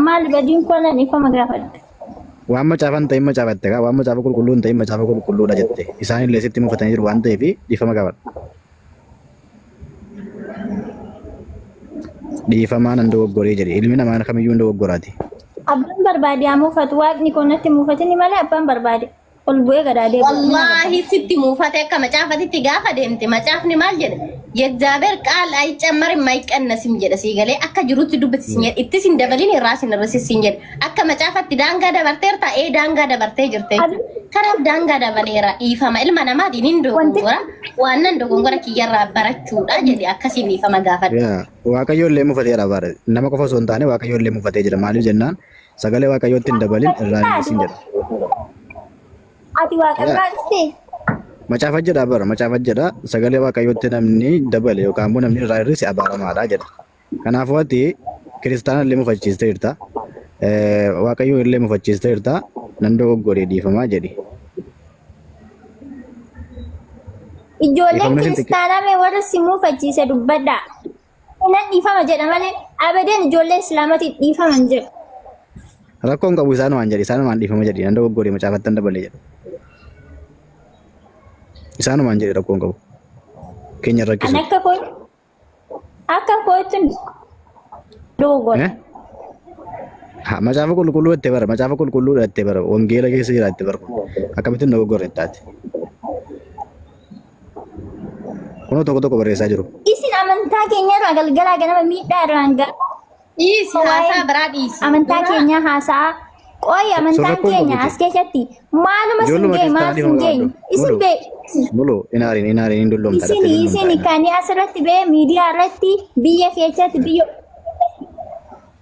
Maali badiin koo nan dhiifama gaafadha. Waan macaafa hin ta'in macaafatte kaa waan macaafa qulqulluu hin ta'in macaafa qulqulluudha jette. Isaanillee sitti mufatanii jiru waan ta'eef dhiifama gaafadhu. Dhiifamaa nan dogoggoree jedhe. Ilmi namaa kamiyyuu hin dogoggoraati. Abbaan barbaade haa muufatu waaqni koo natti muufatini malee abbaan barbaade ol bu'ee gadaa deebi'u. Wallaahi sitti muufate akka macaafatitti gaafa deemte macaafni maal jedha? የእግዚአብሔር ቃል አይጨመርም አይቀነስም jedha sii galee akka jirutti dubbisi siin jedha ittis hin dabalin irraas hin hir'isis siin jedha akka macaafatti daangaa dabarteerta ee daangaa dabartee jirte Kanaaf daangaa dabaleera dhiifama ilma namaatiin hin dogongora waan nan dogongora kiyyarraa barachuudha jedhe akkasiin dhiifama gaafadhu. Yaa Waaqayyo illee mufateera bara nama qofa osoo hin taane Waaqayyo illee mufatee jira maaliif jennaan sagalee Waaqayyootti hin dabalin irraa hin hir'isin jedha. Ati waaqa biraa dhuftee? Macaafa jedha bara macaafa jedha sagalee Waaqayyootti namni dabale yookaan immoo namni irraa hir'ise abaaramaadha jedha. Kanaafuu ati kiristaana illee mufachiistee jirta. Waaqayyo illee mufachiistee jirta. Nan dogoggoree dhiifamaa jedhi. Ijoolleen Dhiifamni sin xiqqee. kiristaanaa mee warra si muufachiise dubbadhaa. Nan dhiifama jedha malee abadeen ijoollee islaamatiif dhiifama hin jedhu. Rakkoo hin qabu isaanumaan jedhi isaanumaan dhiifama jedhi nan dogoggoree macaafattan dabalee jedhu. Isaanumaan jedhi rakkoo hin qabu. Keenya An rakkisu. akka koo Akka kootti dogoggora. Eh? Ha, macaafa qulqulluu jettee bara macaafa qulqulluudha jettee bara wangeela keessa jira jettee bara kun akkamittiin dogoggora jettaati. Kunoo tokko tokko barreessaa jiru. Isin amantaa keenya irraa galgalaa ganama miidhaa irraan ga'a. Dhiisi Waa'ee haasaa biraa dhiisi. amantaa Dura keenyaa haasa'aa Qoy amantaan Rakkoon keenya qabu as keessatti maaluma sin Ijoolluma ga'e maal kiristaanaa sin dhiifama geenye gaafadhu. isin Mulu bee mulu inaariin inaariin hin dulloomta isin dhattee isin dulloomta. kan asirratti ba'e miidiyaa irratti biyya keessatti biyya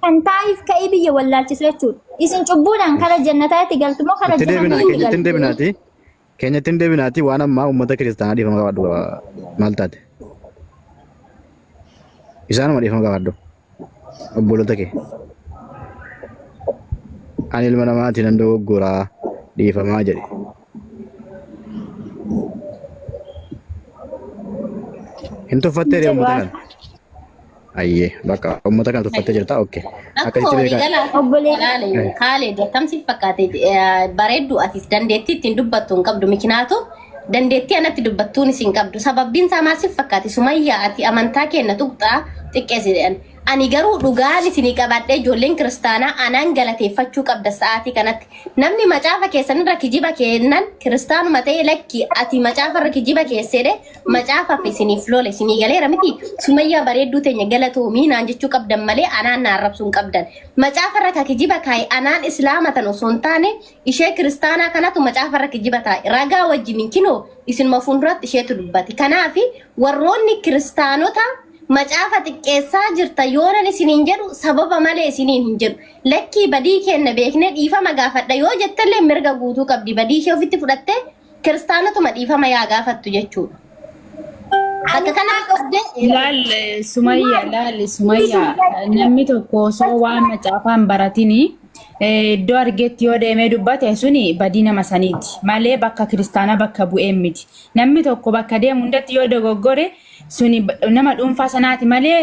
kan taa'eef ka'ee biyya wallaalchisu jechuudha. Isin cubbuudhaan kara jannataatti galtu moo kara Itti deebinaa jahannamitti keenyatti hin galtu? deebinaati. Keenyatti hin deebinaati waan ammaa uummata kiristaanaa dhiifama gaafadhu maal taate? Isaanuma dhiifama gaafadhu. Obboloota kee. Ani ilma namaati nan dogoggoraa dhiifamaa jedhe. Hin tuffattee Hin jedhu uummata waan. kana. Ayyee bakka uummata kana tuffattee jirta okkee. Akkuma Akkasitti beekaa. waliigalaa Obboleessa. Kaaled akkam siif fakkaate bareeddu atis dandeettii ittiin dubbattu hin qabdu mikinaatu dandeettii anatti dubbattuunis hin qabdu sababbiin isaa maal siif fakkaate sumayyaa ati amantaa keenna tuqxaa xiqqeessi jedhan ani garuu dhugaan isinii qabadhee ijoolleen kiristaanaa anaan galateeffachuu qabda sa'aatii kanatti namni macaafa keessanirra kijiba kennan kiristaanuma ta'e lakki ati macaafarra kijiba keesseedhe macaafaaf isiniif lole isinii galeera miti sumayyaa bareedduu teenya galatoomii naan jechuu qabdan malee anaan na arrabsuu hin qabdan macaafarra ka kijiba kaa'e anaan islaama tan osoo hin taane ishee kiristaanaa kanatu macaafarra kijiba taa'e ragaa wajjin kinoo isinuma fuulduratti isheetu dubbate kanaaf warroonni kiristaanota macaafa xiqqeessaa jirta yoonan isiniin jedhu sababa malee isiniin hin jedhu lakkii badii kenna beeknee dhiifama gaafadha yoo jettellee mirga guutuu qabdi badii ishee ofitti fudhattee kiristaanotuma dhiifama yaa gaafattu jechuudha. Bakka kanatti qabdee Laal Sumayya laal Sumayya namni tokko osoo waan macaafaan baratini iddoo argetti yoo deemee dubbate suni badii nama saniiti malee bakka kiristaanaa bakka bu'ee miti. Namni tokko bakka deemu hundatti yoo dogoggore suni nama dhuunfaa sanaati malee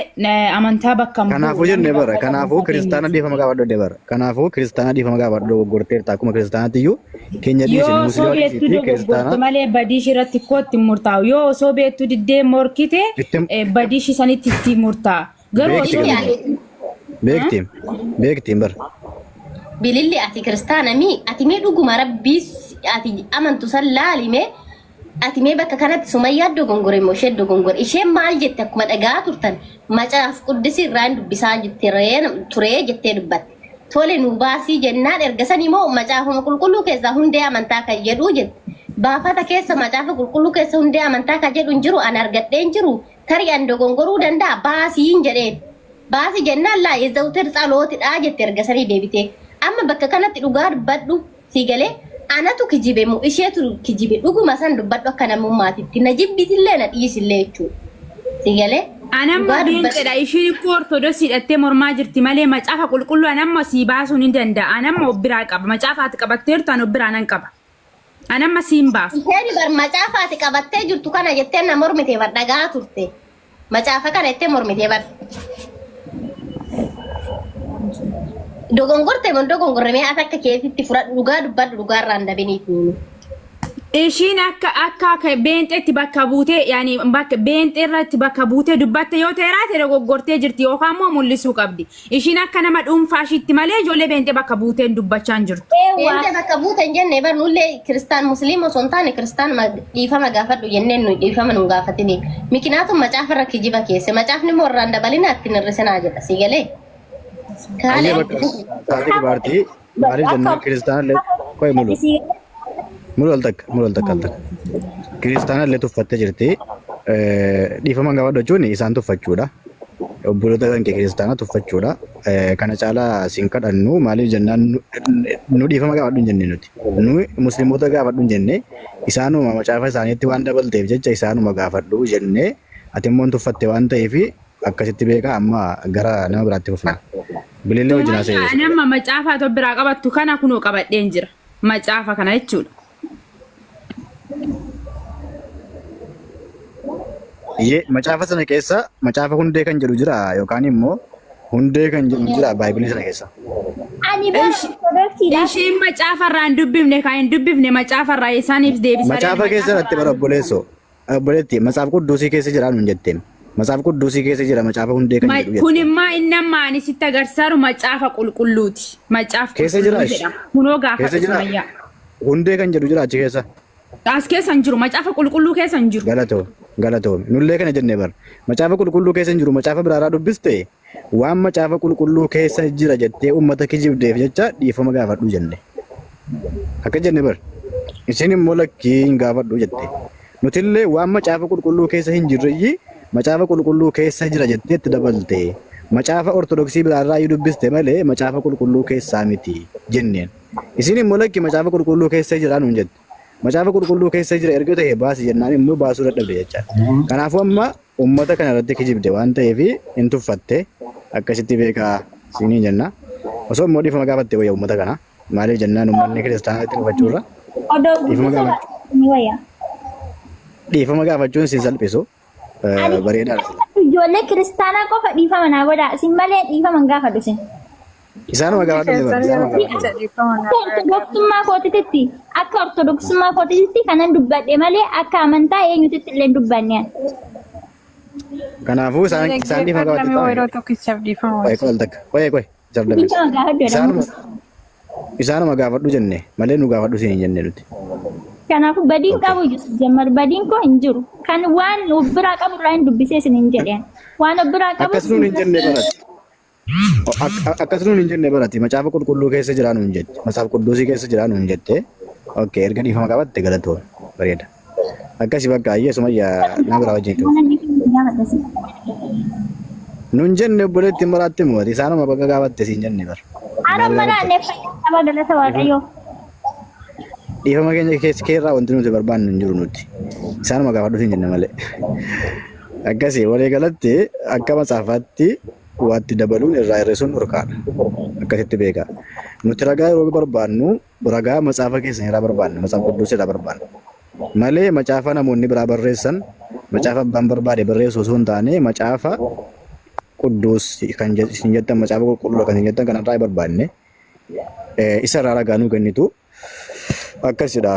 amantaa bakka hin bu'u. Kanaafuu Namni jennee bara bakka isa kanaafuu buufatee kiristaana miti. dhiifama gaafadhu jennee bara kanaafuu kiristaana dhiifama gaafadhu dogoggorteerta akkuma kiristaanaatti iyyuu keenya Yoo dhiisin osoo musliima beektuu dhiisiitti dogoggorte kiristaana malee badii ishii irratti koo ittiin murtaa'u. Yoo osoo beektuu diddee morkite itti badii ishii sanitti itti murtaa'a. Garuu beekti osoo garuu Bililli beekti beektiin bara bililli ati kiristaana mii ati mee dhuguma rabbii ati amantu san laalime ati mee bakka kanatti sumayyaa dogongore moo ishee dogongore isheen maal jette akkuma dhagaa turtan macaaf quddisii irraan dubbisaa jette turee jettee dubbatte. Tole nu baasii jennaan erga san immoo macaafuma qulqulluu keessaa hundee amantaa kan jedhu jette. Baafata keessa macaafa qulqulluu keessa hundee amantaa kan jedhu hin jiru an argadhee hin jiru tarii an dogongoruu danda'a baasiin jedheen. Baasi jennaan laa የዘወትር ጸሎትidha jette erga sanii deebitee. Amma bakka kanatti dhugaa dubbadhu si galee anatu kijibe moo isheetu kijibe dhuguma san dubbadhu akka namummaatitti na jibbitillee na dhiisillee jechuudha. Si galee Anamma dhugaa dubbadhu. beenxedha. Ishiin ikkoo ortodoksii hidhattee mormaa jirti malee macaafa qulqulluu anamma sii baasuu ni danda'a. Anamma of biraa qaba. Macaafa ati qabatteertu an of biraa nan qaba. Anamma siin baasu. Isheen bar macaafa ati qabattee jirtu kana jettee na mormite bar dhagaa turte. Macaafa kana jettee mormitee bar. Dogongorte moo dogongorre mee ati akka keetitti fudhadhu dhugaa dubbadhu dhugaa irraa hin dabiniif. Ishiin akka akka akka beenxeetti bakka buutee yaani bakka beenxee irratti bakka buutee dubbatte yoo ta'e raate dogoggortee jirti yookaan immoo mul'isuu qabdi. Ishiin akka nama dhuunfaa ishiitti malee ijoollee beenxee bakka buutee hin dubbachaa hin jirtu. Eewwa. Beenxee bakka buute hin jenne bar nullee kiristaan musliima osoo hin taane kiristaan dhiifama gaafadhu jenneen nu dhiifama nu gaafatini. Mikinaatu macaafa irra kijiba keesse macaafni immoo irraan dabalina ittiin hir'isinaa jedha si galee. Ayyee Kaalee bakka taatee dubartii maaliif jennaan kiristaana illee qoy mulu mulu al takka mulu al takka al takka kiristaana illee tuffattee jirti dhiifama gaafadhu jechuun isaan tuffachuudha. Obboloota kan kee kiristaana tuffachuudha. Kana caalaa siin kadhannu maaliif jennaan nu dhiifama gaafadhu hin jenne nuti. Nu musliimoota gaafadhu hin jenne isaanuma macaafa isaaniitti waan dabalteef jecha isaanuma gaafadhu jenne ati immoo tuffatte waan ta'eef akkasitti beekaa amma gara nama biraatti fufna. Bilillee wajjin Sumayyaa haasa'e. anamma macaafa ati of biraa qabattu kana kunoo qabadheen jira. Macaafa kana jechuudha. Iyyee macaafa sana keessa macaafa hundee kan jedhu jira yookaan immoo hundee kan jedhu jira baay'ibilii sana keessa. Ani bara ortodoksiidha. Ishiin macaafa irraa hin dubbifne kan hin dubbifne macaafa irraa isaaniif deebisaa Macaafa keessa irratti bara obboleessoo obboleetti matsaaf qudduusii keessa jira nuun jetteen. Matsaaf qudduusii keessa jira macaafa hundee kan jedhu Kun jette. immoo inni amma ani sitti agarsiisu macaafa qulqulluuti. Macaafa Keessa jira qulqulluu ishi. jedhama. Kunoo Keessa gaafadhu jira Sumayyaa. hundee kan jedhu jira achi keessa. As keessa hin jiru macaafa qulqulluu keessa hin jiru. Galatoo galatoo nullee kana jennee bara macaafa qulqulluu keessa hin jiru macaafa biraaraa dubbiste Waan macaafa qulqulluu keessa jira jettee uummata kijibdeef jecha dhiifama gaafadhu jenne. Akka jenne bar. Isin immoo lakkii hin gaafadhu jette. Nutillee waan macaafa qulqulluu keessa hin jirreyyi macaafa qulqulluu keessa jira jettee itti dabalte. Macaafa Ortodoksii biraarraa iyyuu dubbiste malee macaafa qulqulluu keessaa miti jenneen. Isin immoo lakki macaafa qulqulluu keessa jira nuun jette. Macaafa qulqulluu keessa jira erga ta'e baasi jennaan immoo baasuu dadhabde jechaadha. Kanaafuu amma uummata kana irratti kijibde waan ta'eef hin tuffatte akkasitti beekaa siiniin jenna. Osoo immoo dhiifama gaafatte wayya uummata kana. Maaliif jennaan uummanni kiristaanaa itti tufachuurra Odoo dhiifama guddisuu gaafachuu ni wayya. dhiifama gaafachuun sin salphisu Ani bareedaadha sila. ijoollee kiristaanaa qofa dhiifama naa godhaa. Isin malee dhiifama hin gaafadhu isin. Isaanuma Hundi gaafadhu keessan bar isaanuma yeroo gaafadhu. jecha dhiifama Akka naa godhaa. ortodoksummaa kootitti akka ortodoksummaa kootitti kanan dubbadhe malee akka amantaa eenyutitti illee hin dubbanne ani. Kanaafuu isaan isaan dhiifama Dhaggeeffadhame gaafatte ta'a. yeroo tokkichaaf dhiifama Qoy wajjin. qoy al takka qoy qoy isaan dabarsa. Dhiifama gaafadhu jedhamu. Isaanuma isaanuma gaafadhu jenne malee nu gaafadhu siin hin jenne nuti. Kanaafuu badiin Okay. qabu jammar badiin koo hin jiru. Kan waan of biraa qabu irraa hin dubbisee isin hin jedheen. Waan of biraa qabu Akkas nuun hin jenne barate. Akkas nuun hin jenne barate. Macaafa qulqulluu keessa jira nuun jette. Macaafa qudduusii keessa jira nuun jette. Okay, erga dhiifama qabatte galatoon. Bareeda. Akkasi bakka ayyee sumayyaa nama biraa wajjin tufu. Nuun jenne obboleetti maraatti mo'ate. Isaanuma bakka gaafatte siin jenne bar. Ara Maal mana gaafatte? ne fayyaa qaba galata Waaqayyoo. Dhiifama keenya keessa keerraa wanti nuti barbaannu hin jiru nuti. Isaanuma gaafadhu siin jenne malee. Akkasii walii galatti akka matsaafaatti waatti dabaluun irraa hir'isuun dhorkaadha. Akkasitti beekaa. Nuti ragaa yeroo barbaannu ragaa matsaafa keessan irraa barbaanna, matsaafa qudduus irraa barbaanna. Malee macaafa namoonni biraa barreessan, macaafa abbaan barbaade barreessu osoo hin taane macaafa qudduus kan isin jettan macaafa qulqulluudha kan isin jettan kanarraa hin barbaanne. Isa irraa ragaa nuu kennitu. Akkasidha.